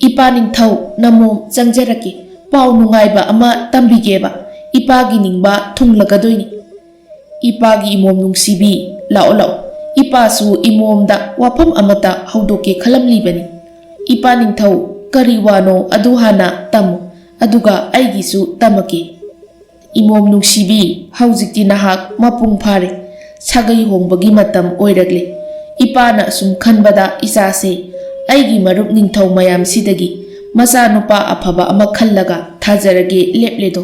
"ꯏꯄꯥ ꯅꯤꯡꯊꯧ, ꯅꯃꯣꯝ ꯆꯪꯖꯔꯛꯀꯦ꯫ ꯄꯥꯎ ꯅꯨꯡꯉꯥꯏꯕ ꯑꯃ ꯇꯝꯕꯤꯒꯦꯕ꯫ ꯏꯄꯥꯒꯤ ꯅꯤꯡꯕ ꯊꯨꯡꯂꯒꯗꯣꯏꯅꯤ꯫" "ꯏꯄꯥꯒꯤ ꯏꯃꯣꯝ ꯅꯨꯡꯁꯤꯕꯤ, ꯂꯥꯛꯑꯣ, ꯂꯥꯛꯑꯣ꯫ ꯏꯄꯥꯁꯨ ꯏꯃꯣꯝꯗ ꯋꯥꯐꯝ ꯑꯃꯇ ꯍꯧꯗꯣꯛꯀꯦ ꯈꯜꯂꯝꯂꯤꯕꯅꯤ꯫" "ꯏꯄꯥ ꯅꯤꯡꯊꯧ, ꯀꯔꯤ ꯋꯥꯅꯣ ꯑꯗꯨ ꯍꯥꯟꯅ ꯇꯝꯃꯨ, ꯑꯗꯨꯒ ꯑꯩꯒꯤꯁꯨ ꯇꯝꯃꯛꯀꯦ꯫" "ꯏꯃꯣꯝ ꯅꯨꯡꯁꯤꯕꯤ, ꯍꯧꯖꯤꯛꯇꯤ ꯅꯍꯥꯛ ꯃꯄꯨꯡ ꯐꯥꯔꯦ꯫ ꯁꯥꯒꯩ ꯍꯣꯡꯕꯒꯤ ꯃꯇꯝ ꯑꯣꯏꯔꯛꯂꯦ꯫ ꯏꯄꯥꯅ ꯑꯁꯨꯝ ꯈꯟꯕꯗ ꯏꯆꯥꯁꯦ ꯑꯩꯒꯤ ꯃꯔꯨꯞ ꯅꯤꯡꯊꯧ ꯃꯌꯥꯝꯁꯤꯗꯒꯤ ꯃꯆꯥꯅꯨꯄꯥ ꯑꯐꯕ ꯑꯃ ꯈꯜꯂꯒ ꯊꯥꯖꯔꯒꯦ ꯂꯦꯞꯂꯦꯗꯣ꯫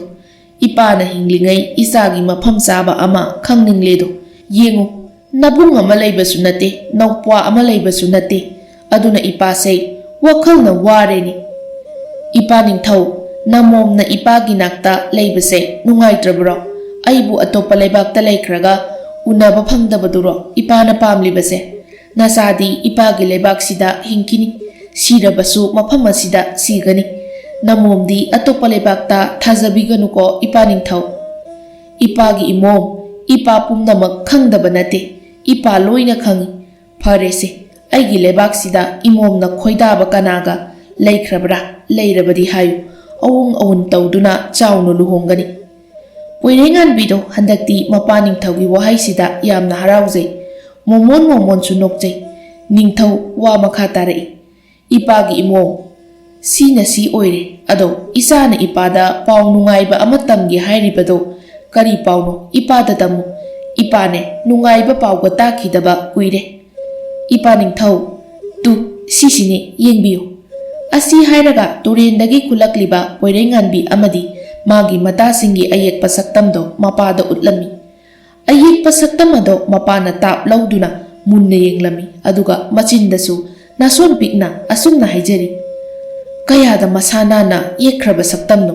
ꯏꯄꯥꯅ ꯍꯤꯡꯂꯤꯉꯩ ꯏꯆꯥꯒꯤ ꯃꯐꯝ ꯆꯥꯕ ꯑꯃ ꯈꯪꯅꯤꯡꯂꯦꯗꯣ꯫ ꯌꯦꯡꯉꯨ, ꯅꯕꯨꯡ ꯑꯃ ꯂꯩꯕꯁꯨ ꯅꯠꯇꯦ, ꯅꯧꯄ꯭ꯋꯥ ꯑꯃ ꯂꯩꯕꯁꯨ ꯅꯠꯇꯦ꯫ ꯑꯗꯨꯅ ꯏꯄꯥꯁꯦ ꯋꯥꯈꯜꯅ ꯋꯥꯔꯦꯅꯦ꯫" "ꯏꯄꯥ ꯅꯤꯡꯊꯧ, ꯅꯃꯣꯝꯅ ꯏꯄꯥꯒꯤ ꯅꯥꯛꯇ ꯂꯩꯕꯁꯦ ꯅꯨꯡꯉꯥꯏꯇ꯭ꯔꯕ꯭ꯔꯣ? ꯑꯩꯕꯨ ꯑꯇꯣꯞꯄ ꯂꯩꯕꯥꯛꯇ ꯂꯩꯈ꯭ꯔꯒ ꯎꯅꯕ ꯐꯪꯗꯕꯗꯨꯔꯣ ꯏꯄꯥꯅ ꯄꯥꯝꯂꯤꯕꯁꯦ?" ꯅꯆꯥꯗꯤ ꯏꯄꯥꯒꯤ ꯂꯩꯕꯥꯛꯁꯤꯗ ꯍꯤꯡꯈꯤꯅꯤ, ꯁꯤꯔꯕꯁꯨ ꯃꯐꯝ ꯑꯁꯤꯗ ꯁꯤꯒꯅꯤ꯫ ꯅꯃꯣꯝꯗꯤ ꯑꯇꯣꯞꯄ ꯂꯩꯕꯥꯛꯇ ꯊꯥꯖꯕꯤꯒꯅꯨꯀꯣ ꯏꯄꯥ ꯅꯤꯡꯊꯧ꯫ ꯏꯄꯥꯒꯤ ꯏꯃꯣꯝ, ꯏꯄꯥ ꯄꯨꯝꯅꯃꯛ ꯈꯪꯗꯕ ꯅꯠꯇꯦ, ꯏꯄꯥ ꯂꯣꯏꯅ ꯈꯪꯏ꯫ ꯐꯔꯦꯁꯦ, ꯑꯩꯒꯤ ꯂꯩꯕꯥꯛꯁꯤꯗ ꯏꯃꯣꯝꯅ ꯈꯣꯏꯗꯥꯕ ꯀꯅꯥꯒ ꯂꯩꯈ꯭ꯔꯕ꯭ꯔꯥ? ꯂꯩꯔꯕꯗꯤ ꯍꯥꯏꯌꯨ, ꯑꯋꯨꯡ ꯑꯋꯨꯟ ꯇꯧꯗꯨꯅ ꯆꯥꯎꯅ ꯂꯨꯍꯣꯡꯒꯅꯤ꯫ ꯄꯣꯏꯔꯩꯉꯥꯟꯕꯤꯗꯣ ꯍꯟꯗꯛꯇꯤ ꯃꯄꯥ ꯅꯤꯡꯊꯧꯒꯤ ꯋꯥꯍꯩꯁꯤꯗ ꯌꯥꯝꯅ ꯍꯔꯥꯎꯖꯩ꯫ ꯃꯣꯃꯣꯟ ꯃꯣꯃꯣꯟꯁꯨ ꯅꯣꯛꯆꯩ꯫ ꯅꯤꯡꯊꯧ ꯋꯥ ꯃꯈꯥ ꯇꯥꯔꯛꯏ, ꯏꯄꯥꯒꯤ ꯏꯃꯣꯝ, ꯁꯤꯅ ꯁꯤ ꯑꯣꯏꯔꯦ, ꯑꯗꯣ ꯏꯆꯥꯅ ꯏꯄꯥꯗ ꯄꯥꯎ ꯅꯨꯡꯉꯥꯏꯕ ꯑꯃ ꯇꯝꯒꯦ ꯍꯥꯏꯔꯤꯕꯗꯣ ꯀꯔꯤ ꯄꯥꯎꯅꯣ? ꯏꯄꯥꯗ ꯇꯝꯃꯨ꯫ ꯏꯄꯥꯅꯦ, ꯅꯨꯡꯉꯥꯏꯕ ꯄꯥꯎꯒ ꯇꯥꯈꯤꯗꯕ ꯀꯨꯏꯔꯦ꯫ ꯏꯄꯥ ꯅꯤꯡꯊꯧ, ꯇꯨ, ꯁꯤꯁꯤꯅꯦ, ꯌꯦꯡꯕꯤꯌꯨ꯫ ꯑꯁꯤ ꯍꯥꯏꯔꯒ ꯇꯨꯔꯦꯟꯗꯒꯤ ꯈꯨꯜꯂꯛꯂꯤꯕ ꯄꯣꯏꯔꯩꯉꯥꯟꯕꯤ ꯑꯃꯗꯤ ꯃꯥꯒꯤ ꯃꯇꯥꯁꯤꯡꯒꯤ ꯑꯌꯦꯛꯄ ꯁꯛꯇꯝꯗꯣ ꯃꯄꯥꯗ ꯎꯠꯂꯝꯃꯤ꯫ ꯑꯌꯦꯛꯄ ꯁꯛꯇꯝ ꯑꯗꯣ ꯃꯄꯥꯅ ꯇꯥꯞ ꯂꯧꯗꯨꯅ ꯃꯨꯟꯅ ꯌꯦꯡꯂꯝꯃꯤ, ꯑꯗꯨꯒ ꯃꯆꯤꯟꯗꯁꯨ ꯅꯥꯁꯣꯟ ꯄꯤꯛꯅ ꯑꯁꯨꯝꯅ ꯍꯥꯏꯖꯔꯤ, "ꯀꯌꯥꯗ ꯃꯁꯥ ꯅꯥꯟꯅ ꯌꯦꯛꯈ꯭ꯔꯕ ꯁꯛꯇꯝꯅꯣ!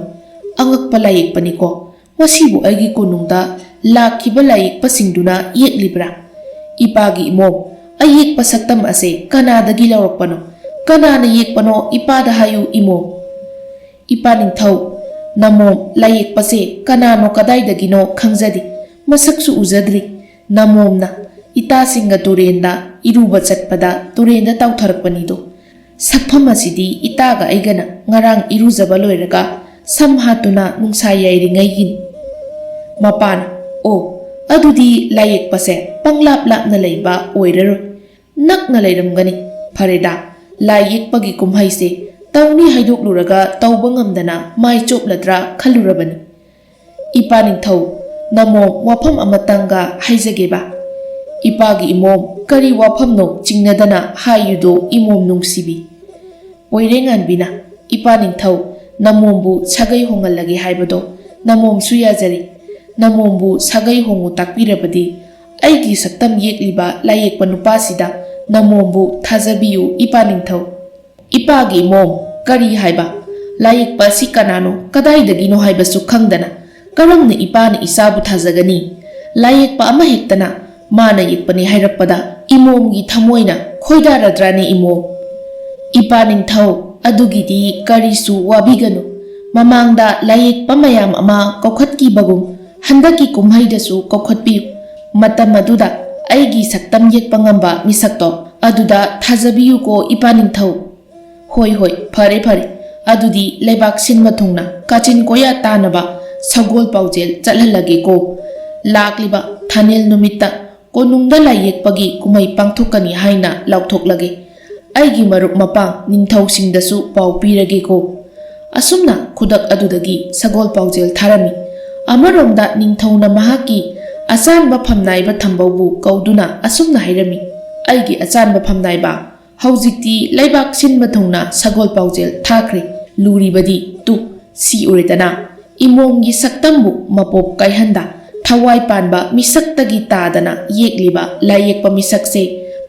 ꯑꯉꯛꯄ ꯂꯥꯏꯌꯦꯛꯄꯅꯤꯀꯣ꯫ ꯃꯁꯤꯕꯨ ꯑꯩꯒꯤ ꯀꯣꯅꯨꯡꯗ ꯂꯥꯛꯈꯤꯕ ꯂꯥꯏꯌꯦꯛꯄꯁꯤꯡꯗꯨꯅ ꯌꯦꯛꯂꯤꯕ꯭ꯔꯥ? ꯏꯄꯥꯒꯤ ꯏꯃꯣꯝ, ꯑꯌꯦꯛꯄ ꯁꯛꯇꯝ ꯑꯁꯦ ꯀꯅꯥꯗꯒꯤ ꯂꯧꯔꯛꯄꯅꯣ? ꯀꯅꯥꯅ ꯌꯦꯛꯄꯅꯣ? ꯏꯄꯥꯗ ꯍꯥꯏꯌꯨ ꯏꯃꯣꯝ꯫" ꯏꯄꯥ ꯅꯤꯡꯊꯧ, ꯅꯃꯣꯝ ꯂꯥꯏꯌꯦꯛꯄꯁꯦ ꯀꯅꯥꯅꯣ ꯀꯗꯥꯏꯗꯒꯤꯅꯣ ꯈꯪꯖꯗꯦ, ꯃꯁꯛꯁꯨ ꯎꯖꯗ꯭ꯔꯤ꯫ ꯅꯃꯣꯝꯅ ꯏꯇꯥꯁꯤꯡꯒ ꯇꯨꯔꯦꯟꯗ ꯏꯔꯨꯕ ꯆꯠꯄꯗ ꯇꯨꯔꯦꯟꯗ ꯇꯥꯎꯊꯔꯛꯄꯅꯤꯗꯣ꯫ ꯁꯛꯐꯝ ꯑꯁꯤꯗꯤ ꯏꯇꯥꯒ ꯑꯩꯒꯅ ꯉꯔꯥꯡ ꯏꯔꯨꯖꯕ ꯂꯣꯏꯔꯒ ꯁꯝ ꯍꯥꯠꯇꯨꯅ ꯅꯨꯡꯁꯥ ꯌꯥꯏꯔꯤꯉꯩꯒꯤꯅꯤ꯫ ꯃꯄꯥꯅ, "ꯑꯣ, ꯑꯗꯨꯗꯤ ꯂꯥꯏꯌꯦꯛꯄꯁꯦ ꯄꯪꯂꯥꯞ ꯂꯥꯞꯅ ꯂꯩꯕ ꯑꯣꯏꯔꯔꯣꯏ, ꯅꯛꯅ ꯂꯩꯔꯝꯒꯅꯤ꯫ ꯐꯔꯦꯗ, ꯂꯥꯏ ꯌꯦꯛꯄꯒꯤ ꯀꯨꯝꯍꯩꯁꯦ ꯇꯧꯅꯤ ꯍꯥꯏꯗꯣꯛꯂꯨꯔꯒ ꯇꯧꯕ ꯉꯝꯗꯅ ꯃꯥꯏ ꯆꯣꯞꯂꯗ꯭ꯔꯥ ꯈꯜꯂꯨꯔꯕꯅꯤ꯫" ꯏꯄꯥ ꯅꯤꯡꯊꯧ, ꯅꯃꯣꯝ ꯋꯥꯐꯝ ꯑꯃꯇꯪꯒ ꯍꯥꯏꯖꯒꯦꯕ꯫ ꯏꯄꯥꯒꯤ ꯏꯃꯣꯝ, ꯀꯔꯤ ꯋꯥꯐꯝꯅꯣ ꯆꯤꯡꯅꯗꯅ ꯍꯥꯏꯌꯨꯗꯣ ꯏꯃꯣꯝ ꯅꯨꯡꯁꯤꯕꯤ? ꯄꯣꯏꯔꯦꯉꯥꯟꯕꯤꯅ, ꯏꯄꯥ ꯅꯤꯡꯊꯧ, ꯅꯃꯣꯝꯕꯨ ꯁꯥꯒꯩ ꯍꯣꯡꯍꯜꯂꯒꯦ ꯍꯥꯏꯕꯗꯣ ꯅꯃꯣꯝꯁꯨ ꯌꯥꯖꯔꯤ꯫ ꯅꯃꯣꯝꯕꯨ ꯁꯥꯒꯩ ꯍꯣꯡꯉꯨ ꯇꯥꯛꯄꯤꯔꯕꯗꯤ ꯑꯩꯒꯤ ꯁꯛꯇꯝ ꯌꯦꯛꯂꯤꯕ ꯂꯥꯏꯌꯦꯛꯄ ꯅꯨꯄꯥꯁꯤꯗ ꯅꯃꯣꯝꯕꯨ ꯊꯥꯖꯕꯤꯌꯨ ꯏꯄꯥ ꯅꯤꯡꯊꯧ꯫ ꯏꯄꯥꯒꯤ ꯏꯃꯣꯝ, ꯀꯔꯤ ꯍꯥꯏꯕ? ꯂꯥꯏꯌꯦꯛꯄ ꯑꯁꯤ ꯀꯅꯥꯅꯣ, ꯀꯗꯥꯏꯗꯒꯤꯅꯣ ꯍꯥꯏꯕꯁꯨ ꯈꯪꯗꯅ ꯀꯔꯝꯅ ꯏꯄꯥꯅ ꯏꯆꯥꯕꯨ ꯊꯥꯖꯒꯅꯤ? ꯂꯥꯏꯌꯦꯛꯄ ꯑꯃꯍꯦꯛꯇꯅ ꯃꯥꯅ ꯌꯦꯛꯄꯅꯤ ꯍꯥꯏꯔꯛꯄꯗ ꯏꯃꯣꯝꯒꯤ ꯊꯃꯣꯏꯅ ꯈꯣꯏꯗꯥꯔꯗ꯭ꯔꯥꯅꯦ ꯏꯃꯣꯝ? ꯏꯄꯥ ꯅꯤꯡꯊꯧ, ꯑꯗꯨꯒꯤꯗꯤ ꯀꯔꯤꯁꯨ ꯋꯥꯕꯤꯒꯅꯨ꯫ ꯃꯃꯥꯡꯗ ꯂꯥꯏꯌꯦꯛꯄ ꯃꯌꯥꯝ ꯑꯃ ꯀꯧꯈꯠꯈꯤꯕꯒꯨꯝ ꯍꯟꯗꯛꯀꯤ ꯀꯨꯝꯍꯩꯗꯁꯨ ꯀꯧꯈꯠꯄꯤꯌꯨ꯫ ꯃꯇꯝ ꯑꯗꯨꯗ ꯑꯩꯒꯤ ꯁꯛꯇꯝ ꯌꯦꯛꯄ ꯉꯝꯕ ꯃꯤꯁꯛꯇꯣ ꯑꯗꯨꯗ ꯊꯥꯖꯕꯤꯌꯨꯀꯣ ꯏꯄꯥ ꯅꯤꯡꯊꯧ꯫ ꯍꯣꯏ ꯍꯣꯏ, ꯐꯔꯦ ꯐꯔꯦ꯫ ꯑꯗꯨꯗꯤ ꯂꯩꯕꯥꯛ ꯁꯤꯟꯕ ꯊꯨꯡꯅ ꯀꯥꯆꯤꯟ ꯀꯣꯌꯥ ꯇꯥꯅꯕ ꯁꯒꯣꯜ ꯄꯥꯎꯖꯦꯜ ꯆꯠꯍꯜꯂꯒꯦꯀꯣ꯫ ꯂꯥꯛꯂꯤꯕ ꯊꯥꯅꯦꯜ ꯅꯨꯃꯤꯠꯇ ꯀꯣꯅꯨꯡꯗ ꯂꯥꯏ ꯌꯦꯛꯄꯒꯤ ꯀꯨꯝꯍꯩ ꯄꯥꯡꯊꯣꯛꯀꯅꯤ ꯍꯥꯏꯅ ꯂꯥꯎꯊꯣꯛꯂꯒꯦ꯫ ꯑꯩꯒꯤ ꯃꯔꯨꯞ ꯃꯄꯥꯡ ꯅꯤꯡꯊꯧꯁꯤꯡꯗꯁꯨ ꯄꯥꯎ ꯄꯤꯔꯒꯦꯀꯣ꯫ ꯑꯁꯨꯝꯅ ꯈꯨꯗꯛ ꯑꯗꯨꯗꯒꯤ ꯁꯒꯣꯜ ꯄꯥꯎꯖꯦꯜ ꯊꯥꯔꯝꯃꯤ꯫ ꯑꯃꯔꯣꯝꯗ ꯅꯤꯡꯊꯧꯅ ꯃꯍꯥꯛꯀꯤ ꯑꯆꯥꯟꯕ ꯐꯝꯅꯥꯏꯕ ꯊꯝꯕꯧꯕꯨ ꯀꯧꯗꯨꯅ ꯑꯁꯨꯝꯅ ꯍꯥꯏꯔꯝꯃꯤ, "ꯑꯩꯒꯤ ꯑꯆꯥꯟꯕ ꯐꯝꯅꯥꯏꯕ, ꯍꯧꯖꯤꯛꯇꯤ ꯂꯩꯕꯥꯛ ꯁꯤꯟꯕ ꯊꯨꯡꯅ ꯁꯒꯣꯜ ꯄꯥꯎꯖꯦꯜ ꯊꯥꯈ꯭ꯔꯦ꯫ ꯂꯨꯔꯤꯕꯗꯤ ꯇꯨ ꯁꯤ ꯎꯔꯦꯗꯅ, ꯏꯃꯣꯝꯒꯤ ꯁꯛꯇꯝꯕꯨ ꯃꯄꯣꯞ ꯀꯥꯏꯍꯟꯗ ꯊꯋꯥꯏ ꯄꯥꯟꯕ ꯃꯤꯁꯛꯇꯒꯤ ꯇꯥꯗꯅ ꯌꯦꯛꯂꯤꯕ ꯂꯥꯏꯌꯦꯛꯄ ꯃꯤꯁꯛꯁꯦ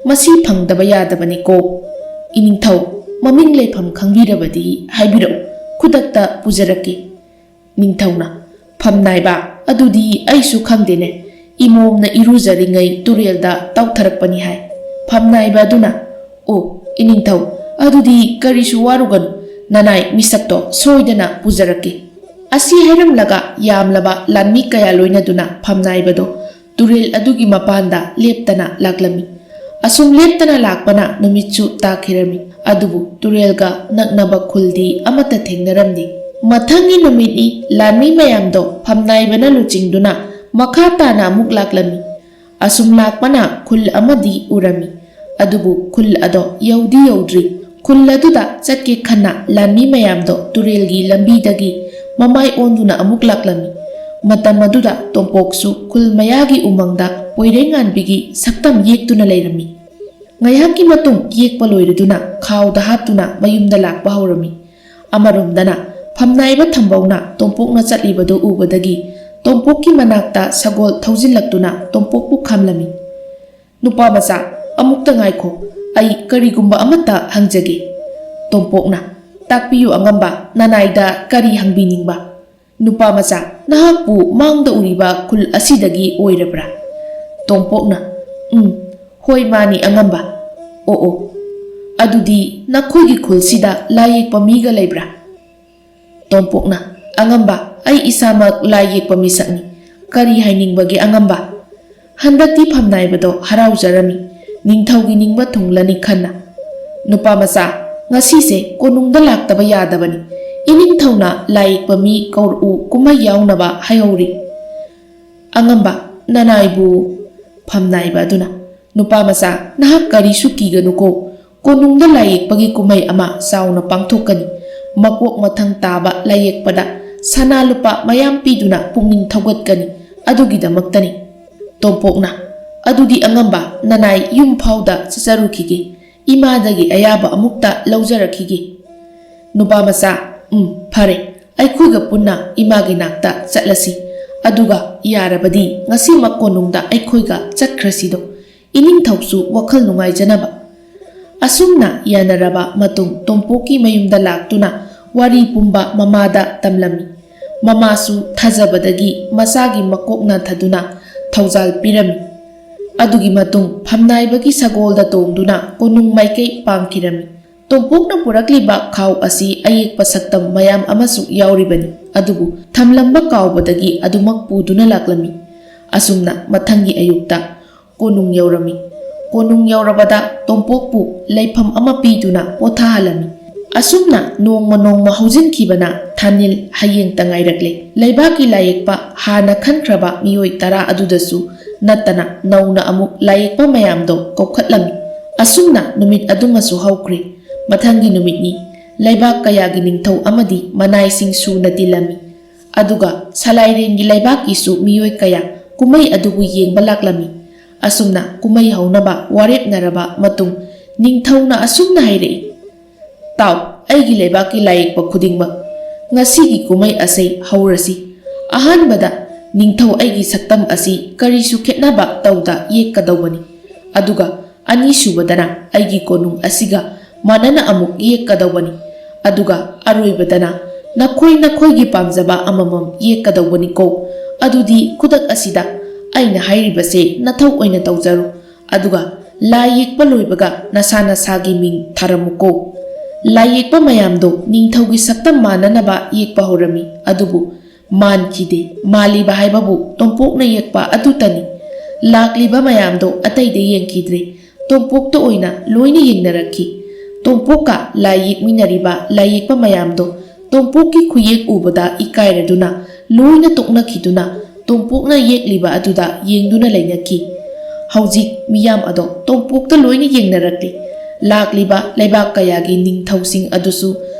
ꯃꯁꯤ ꯐꯪꯗꯕ ꯌꯥꯗꯕꯅꯤꯀꯣ꯫ ꯏꯅꯤꯡꯊꯧ, ꯃꯃꯤꯡ ꯂꯩꯐꯝ ꯈꯪꯕꯤꯔꯕꯗꯤ ꯍꯥꯏꯕꯤꯔꯛꯎ, ꯈꯨꯗꯛꯇ ꯄꯨꯖꯔꯛꯀꯦ꯫" ꯅꯤꯡꯊꯧꯅ, "ꯐꯝꯅꯥꯏꯕ, ꯑꯗꯨꯗꯤ ꯑꯩꯁꯨ ꯈꯪꯗꯦꯅꯦ꯫ ꯏꯃꯣꯝꯅ ꯏꯔꯨꯖꯔꯤꯉꯩ ꯇꯨꯔꯦꯜꯗ ꯇꯧꯊꯔꯛꯄꯅꯤ ꯍꯥꯏ꯫" ꯐꯝꯅꯥꯏꯕ ꯑꯗꯨꯅ, "ꯑꯣ, ꯏꯅꯤꯡꯊꯧ, ꯑꯗꯨꯗꯤ ꯀꯔꯤꯁꯨ ꯋꯥꯔꯨꯒꯅꯨ, ꯅꯅꯥꯏ ꯃꯤꯁꯛꯇꯣ ꯁꯣꯏꯗꯅ ꯄꯨꯖꯔꯛꯀꯦ꯫" ꯑꯁꯤ ꯍꯥꯏꯔꯝꯂꯒ ꯌꯥꯝꯂꯕ ꯂꯥꯟꯃꯤ ꯀꯌꯥ ꯂꯣꯏꯅꯗꯨꯅ ꯐꯝꯅꯥꯏꯕꯗꯣ ꯇꯨꯔꯦꯜ ꯑꯗꯨꯒꯤ ꯃꯄꯥꯟꯗ ꯂꯦꯞꯇꯅ ꯂꯥꯛꯂꯝꯃꯤ꯫ ꯑꯁꯨꯝ ꯂꯦꯞꯇꯅ ꯂꯥꯛꯄꯅ ꯅꯨꯃꯤꯠꯁꯨ ꯇꯥꯈꯤꯔꯝꯃꯤ꯫ ꯑꯗꯨꯕꯨ ꯇꯨꯔꯦꯜꯒ ꯅꯛꯅꯕ ꯈꯨꯜꯗꯤ ꯑꯃꯠꯇ ꯊꯦꯡꯅꯔꯝꯗꯦ꯫ ꯃꯊꯪꯒꯤ ꯅꯨꯃꯤꯠꯅꯤ ꯂꯥꯟꯃꯤ ꯃꯌꯥꯝꯗꯣ ꯐꯝꯅꯥꯏꯕꯅ ꯂꯨꯆꯤꯡꯗꯨꯅ ꯃꯈꯥ ꯇꯥꯅ ꯑꯃꯨꯛ ꯂꯥꯛꯂꯝꯃꯤ꯫ ꯑꯁꯨꯝ ꯂꯥꯛꯄꯅ ꯈꯨꯜ ꯑꯃꯗꯤ ꯎꯔꯝꯃꯤ꯫ ꯑꯗꯨꯕꯨ ꯈꯨꯜ ꯑꯗꯣ ꯌꯧꯗꯤ ꯌꯧꯗ꯭ꯔꯤ꯫ ꯈꯨꯜ ꯑꯗꯨꯗ ꯆꯠꯀꯦ ꯈꯟꯅ ꯂꯥꯟꯃꯤ ꯃꯌꯥꯝꯗꯣ ꯇꯨꯔꯦꯜꯒꯤ ꯂꯝꯕꯤꯗꯒꯤ ꯃꯃꯥꯏ ꯑꯣꯟꯗꯨꯅ ꯑꯃꯨꯛ ꯂꯥꯛꯂꯝꯃꯤ꯫ ꯃꯇꯝ ꯑꯗꯨꯗ ꯇꯣꯝꯄꯣꯛꯁꯨ ꯈꯨꯜ ꯃꯌꯥꯒꯤ ꯎꯃꯪꯗ ꯄꯣꯏꯔꯩꯉꯥꯟꯕꯤꯒꯤ ꯁꯛꯇꯝ ꯌꯦꯛꯇꯨꯅ ꯂꯩꯔꯝꯃꯤ꯫ ꯉꯥꯏꯍꯥꯛꯀꯤ ꯃꯇꯨꯡ ꯌꯦꯛꯄ ꯂꯣꯏꯔꯗꯨꯅ ꯈꯥꯎꯗ ꯍꯥꯞꯇꯨꯅ ꯃꯌꯨꯝꯗ ꯂꯥꯛꯄ ꯍꯧꯔꯝꯃꯤ꯫ ꯑꯃꯔꯣꯝꯗꯅ ꯐꯝꯅꯥꯏꯕ ꯊꯝꯕꯧꯅ ꯇꯣꯝꯄꯣꯛꯅ ꯆꯠꯂꯤꯕꯗꯨ ꯎꯕꯗꯒꯤ ꯇꯣꯝꯄꯣꯛꯀꯤ ꯃꯅꯥꯛꯇ ꯁꯒꯣꯜ ꯊꯧꯖꯤꯜꯂꯛꯇꯨꯅ ꯇꯣꯝꯄꯣꯛꯄꯨ ꯈꯥꯝꯂꯝꯃꯤ꯫ "ꯅꯨꯄꯥ ꯃꯆꯥ, ꯑꯃꯨꯛꯇ ꯉꯥꯏꯈꯣ, ꯑꯩ ꯀꯔꯤꯒꯨꯝꯕ ꯑꯃꯠꯇ ꯍꯪꯖꯒꯦ꯫" ꯇꯣꯝꯄꯣꯛꯅ, "ꯇꯥꯛꯄꯤꯌꯨ ꯑꯉꯝꯕ, ꯅꯅꯥꯏꯗ ꯀꯔꯤ ꯍꯪꯕꯤꯅꯤꯡꯕ?" "ꯅꯨꯄꯥ ꯃꯆꯥ, ꯅꯍꯥꯛꯄꯨ ꯃꯥꯡꯗ ꯎꯔꯤꯕ ꯈꯨꯜ ꯑꯁꯤꯗꯒꯤ ꯑꯣꯏꯔꯕ꯭ꯔꯥ?" ꯇꯣꯝꯄꯣꯛꯅ, "ꯎꯝ, "ꯍꯣꯏ, ꯃꯥꯅꯤ, ꯑꯉꯝꯕ꯫" "ꯑꯣ, ꯑꯣ, ꯑꯗꯨꯗꯤ ꯅꯈꯣꯏꯒꯤ ꯈꯨꯜꯁꯤꯗ ꯂꯥꯏ ꯌꯦꯛꯄ ꯃꯤꯒ ꯂꯩꯕ꯭ꯔꯥ?" ꯇꯣꯝꯄꯣꯛꯅ, "ꯑꯉꯝꯕ, ꯑꯩ ꯏꯁꯥꯃꯛ ꯂꯥꯏ ꯌꯦꯛꯄ ꯃꯤꯁꯛꯅꯤ꯫ ꯀꯔꯤ ꯍꯥꯏꯅꯤꯡꯕꯒꯦ, ꯑꯉꯝꯕ?" ꯍꯟꯗꯛꯇꯤ ꯐꯝꯅꯥꯏꯕꯗꯣ ꯍꯔꯥꯎꯖꯔꯝꯃꯤ꯫ ꯅꯤꯡꯊꯧꯒꯤ ꯅꯤꯡꯕ ꯊꯨꯡꯂꯅꯤ ꯈꯟꯅ, "ꯅꯨꯄꯥ ꯃꯆꯥ, ꯉꯁꯤꯁꯦ ꯀꯣꯅꯨꯡꯗ ꯂꯥꯛꯇꯕ ꯌꯥꯗꯕꯅꯤ꯫ ꯏꯅꯤꯡꯊꯧꯅ ꯂꯥꯏ ꯌꯦꯛꯄ ꯃꯤ ꯀꯧꯔꯛꯎ, ꯀꯨꯝꯍꯩ ꯌꯥꯎꯅꯕ ꯍꯥꯏꯍꯧꯔꯤ꯫" "ꯑꯉꯝꯕ, ꯅꯅꯥꯏꯕꯨ?" ꯐꯝꯅꯥꯏꯕ ꯑꯗꯨꯅ, "ꯅꯨꯄꯥ ꯃꯆꯥ, ꯅꯍꯥꯛ ꯀꯔꯤꯁꯨ ꯀꯤꯒꯅꯨꯀꯣ꯫ ꯀꯣꯅꯨꯡꯗ ꯂꯥꯏ ꯌꯦꯛꯄꯒꯤ ꯀꯨꯝꯍꯩ ꯑꯃ ꯆꯥꯎꯅ ꯄꯥꯡꯊꯣꯛꯀꯅꯤ꯫ ꯃꯀꯣꯛ ꯃꯊꯪ ꯇꯥꯕ ꯂꯥꯏ ꯌꯦꯛꯄꯗ ꯁꯅꯥ ꯂꯨꯄꯥ ꯃꯌꯥꯝ ꯄꯤꯗꯨꯅ ꯄꯨꯛꯅꯤꯡ ꯊꯧꯒꯠꯀꯅꯤ꯫ ꯑꯗꯨꯒꯤꯗꯃꯛꯇꯅꯤ꯫" ꯇꯣꯝꯄꯣꯛꯅ, "ꯑꯗꯨꯗꯤ ꯑꯉꯝꯕ, ꯅꯅꯥꯏ ꯌꯨꯝ ꯐꯥꯎꯗ ꯆꯠꯆꯔꯨꯈꯤꯒꯦ꯫ ꯏꯃꯥꯗꯒꯤ ꯑꯌꯥꯕ ꯑꯃꯨꯛꯇ ꯂꯧꯖꯔꯛꯈꯤꯒꯦ꯫" "ꯅꯨꯄꯥ ꯃꯆꯥ, ꯎꯝ, ꯐꯔꯦ, ꯑꯩꯈꯣꯏꯒ ꯄꯨꯟꯅ ꯏꯃꯥꯒꯤ ꯅꯥꯛꯇ ꯆꯠꯂꯁꯤ꯫ ꯑꯗꯨꯒ ꯌꯥꯔꯕꯗꯤ ꯉꯁꯤꯃꯛ ꯀꯣꯅꯨꯡꯗ ꯑꯩꯈꯣꯏꯒ ꯆꯠꯈ꯭ꯔꯁꯤꯗꯣ꯫ ꯏꯅꯤꯡꯊꯧꯁꯨ ꯋꯥꯈꯜ ꯅꯨꯡꯉꯥꯏꯖꯅꯕ꯫" ꯑꯁꯨꯝꯅ ꯌꯥꯅꯔꯕ ꯃꯇꯨꯡ ꯇꯣꯝꯄꯣꯛꯀꯤ ꯃꯌꯨꯝꯗ ꯂꯥꯛꯇꯨꯅ ꯋꯥꯔꯤ ꯄꯨꯝꯕ ꯃꯃꯥꯗ ꯇꯝꯂꯝꯃꯤ꯫ ꯃꯃꯥꯁꯨ ꯊꯥꯖꯕꯗꯒꯤ ꯃꯆꯥꯒꯤ ꯃꯀꯣꯛ ꯅꯥꯊꯗꯨꯅ ꯊꯧꯖꯥꯜ ꯄꯤꯔꯝꯃꯤ꯫ ꯑꯗꯨꯒꯤ ꯃꯇꯨꯡ ꯐꯝꯅꯥꯏꯕꯒꯤ ꯁꯒꯣꯜꯗ ꯇꯣꯡꯗꯨꯅ ꯀꯣꯅꯨꯡ ꯃꯥꯏꯀꯩ ꯄꯥꯡꯈꯤꯔꯝꯃꯤ꯫ ꯇꯣꯝꯄꯣꯛꯅ ꯄꯨꯔꯛꯂꯤꯕ ꯈꯥꯎ ꯑꯁꯤ ꯑꯌꯦꯛꯄ ꯁꯛꯇꯝ ꯃꯌꯥꯝ ꯑꯃꯁꯨ ꯌꯥꯎꯔꯤꯕꯅꯤ, ꯑꯗꯨꯕꯨ ꯊꯝꯂꯝꯕ ꯀꯥꯎꯕꯗꯒꯤ ꯑꯗꯨꯃꯛ ꯄꯨꯗꯨꯅ ꯂꯥꯛꯂꯝꯃꯤ꯫ ꯑꯁꯨꯝꯅ ꯃꯊꯪꯒꯤ ꯑꯌꯨꯛꯇ ꯀꯣꯅꯨꯡ ꯌꯧꯔꯝꯃꯤ꯫ ꯀꯣꯅꯨꯡ ꯌꯧꯔꯕꯗ ꯇꯣꯝꯄꯣꯛꯄꯨ ꯂꯩꯐꯝ ꯑꯃ ꯄꯤꯗꯨꯅ ꯄꯣꯊꯥꯍꯜꯂꯝꯃꯤ꯫ ꯑꯁꯨꯝꯅ ꯅꯣꯡꯃ ꯅꯣꯡꯃ ꯍꯧꯖꯤꯟꯈꯤꯕꯅ ꯊꯥꯅꯤꯜ ꯍꯌꯦꯡꯇ ꯉꯥꯏꯔꯛꯂꯦ꯫ ꯂꯩꯕꯥꯛꯀꯤ ꯂꯥꯏꯌꯦꯛꯄ ꯍꯥꯟꯅ ꯈꯟꯈ꯭ꯔꯕ ꯃꯤꯑꯣꯏ ꯇꯔꯥ ꯑꯗꯨꯗꯁꯨ ꯅꯠꯇꯅ ꯅꯧꯅ ꯑꯃꯨꯛ ꯂꯥꯏꯌꯦꯛꯄ ꯃꯌꯥꯝꯗꯣ ꯀꯧꯈꯠꯂꯝꯃꯤ꯫ ꯑꯁꯨꯝꯅ ꯅꯨꯃꯤꯠ ꯑꯗꯨꯃꯁꯨ ꯍꯧꯈ꯭ꯔꯦ꯫ ꯃꯊꯪꯒꯤ ꯅꯨꯃꯤꯠꯅꯤ꯫ ꯂꯩꯕꯥꯛ ꯀꯌꯥꯒꯤ ꯅꯤꯡꯊꯧ ꯑꯃꯗꯤ ꯃꯅꯥꯏꯁꯤꯡ ꯁꯨꯅ ꯇꯤꯜꯂꯝꯃꯤ꯫ ꯑꯗꯨꯒ ꯁꯂꯥꯏꯔꯦꯟꯒꯤ ꯂꯩꯕꯥꯛꯀꯤꯁꯨ ꯃꯤꯑꯣꯏ ꯀꯌꯥ ꯀꯨꯝꯍꯩ ꯑꯗꯨꯕꯨ ꯌꯦꯡꯕ ꯂꯥꯛꯂꯝꯃꯤ꯫ ꯑꯁꯨꯝꯅ ꯀꯨꯝꯍꯩ ꯍꯧꯅꯕ ꯋꯥꯔꯦꯞꯅꯔꯕ ꯃꯇꯨꯡ ꯅꯤꯡꯊꯧꯅ ꯑꯁꯨꯝꯅ ꯍꯥꯏꯔꯛꯏ, "ꯇꯥꯎ, ꯑꯩꯒꯤ ꯂꯩꯕꯥꯛꯀꯤ ꯂꯥꯏꯌꯦꯛꯄ ꯈꯨꯗꯤꯡꯃꯛ, ꯉꯁꯤꯒꯤ ꯀꯨꯝꯍꯩ ꯑꯁꯤ ꯍꯧꯔꯁꯤ꯫ ꯑꯍꯥꯟꯕꯗ ꯅꯤꯡꯊꯧ ꯑꯩꯒꯤ ꯁꯛꯇꯝ ꯑꯁꯤ ꯀꯔꯤꯁꯨ ꯈꯦꯠꯅꯕ ꯇꯧꯗ ꯌꯦꯛꯀꯗꯧꯕꯅꯤ꯫ ꯑꯗꯨꯒ ꯑꯅꯤꯁꯨꯕꯗꯅ ꯑꯩꯒꯤ ꯀꯣꯅꯨꯡ ꯑꯁꯤꯒ ꯃꯥꯟꯅꯅ ꯑꯃꯨꯛ ꯌꯦꯛꯀꯗꯧꯕꯅꯤ꯫ ꯑꯗꯨꯒ ꯑꯔꯣꯏꯕꯗꯅ ꯅꯈꯣꯏ ꯅꯈꯣꯏꯒꯤ ꯄꯥꯝꯖꯕ ꯑꯃꯃꯝ ꯌꯦꯛꯀꯗꯧꯕꯅꯤꯀꯣ꯫ ꯑꯗꯨꯗꯤ ꯈꯨꯗꯛ ꯑꯁꯤꯗ ꯑꯩꯅ ꯍꯥꯏꯔꯤꯕꯁꯦ ꯅꯊꯧ ꯑꯣꯏꯅ ꯇꯧꯖꯔꯣ꯫ ꯑꯗꯨꯒ ꯂꯥꯏ ꯌꯦꯛꯄ ꯂꯣꯏꯕꯒ ꯅꯁꯥ ꯅꯁꯥꯒꯤ ꯃꯤꯡ ꯊꯥꯔꯝꯃꯨꯀꯣ꯫ ꯂꯥꯏ ꯌꯦꯛꯄ ꯃꯌꯥꯝꯗꯣ ꯅꯤꯡꯊꯧꯒꯤ ꯁꯛꯇꯝ ꯃꯥꯟꯅꯅꯕ ꯌꯦꯛꯄ ꯍꯧꯔꯝꯃꯤ, ꯑꯗꯨꯕꯨ ꯃꯥꯟꯈꯤꯗꯦ꯫ ꯃꯥꯜꯂꯤꯕ ꯍꯥꯏꯕꯕꯨ ꯇꯣꯝꯄꯣꯛꯅ ꯌꯦꯛꯄ ꯑꯗꯨꯇꯅꯤ꯫ ꯂꯥꯛꯂꯤꯕ ꯃꯌꯥꯝꯗꯣ ꯑꯇꯩꯗ ꯌꯦꯡꯈꯤꯗ꯭ꯔꯦ꯫ ꯇꯣꯝꯄꯣꯛꯇ ꯑꯣꯏꯅ ꯂꯣꯏꯅ ꯌꯦꯡꯅꯔꯛꯈꯤ꯫ ꯇꯣꯝꯄꯣꯛꯀ ꯂꯥꯏ ꯌꯦꯛꯃꯤꯟꯅꯔꯤꯕ ꯂꯥꯏ ꯌꯦꯛꯄ ꯃꯌꯥꯝꯗꯣ ꯇꯣꯝꯄꯣꯛꯀꯤ ꯈꯨꯌꯦꯛ ꯎꯕꯗ ꯏꯀꯥꯏꯔꯗꯨꯅ ꯂꯣꯏꯅ ꯇꯣꯛꯅꯈꯤꯗꯨꯅ ꯇꯣꯝꯄꯣꯛꯅ ꯌꯦꯛꯂꯤꯕ ꯑꯗꯨꯗ ꯌꯦꯡꯗꯨꯅ ꯂꯩꯅꯈꯤ꯫ ꯍꯧꯖꯤꯛ ꯃꯤꯌꯥꯝ ꯑꯗꯣ ꯇꯣꯝꯄꯣꯛꯇ ꯂꯣꯏꯅ ꯌꯦꯡꯅꯔꯛꯂꯤ꯫ ꯂꯥꯛꯂꯤꯕ ꯂꯩꯕꯥꯛ ꯀꯌꯥꯒꯤ ꯅꯤꯡꯊꯧꯁꯤꯡ ꯑꯗꯨꯁꯨ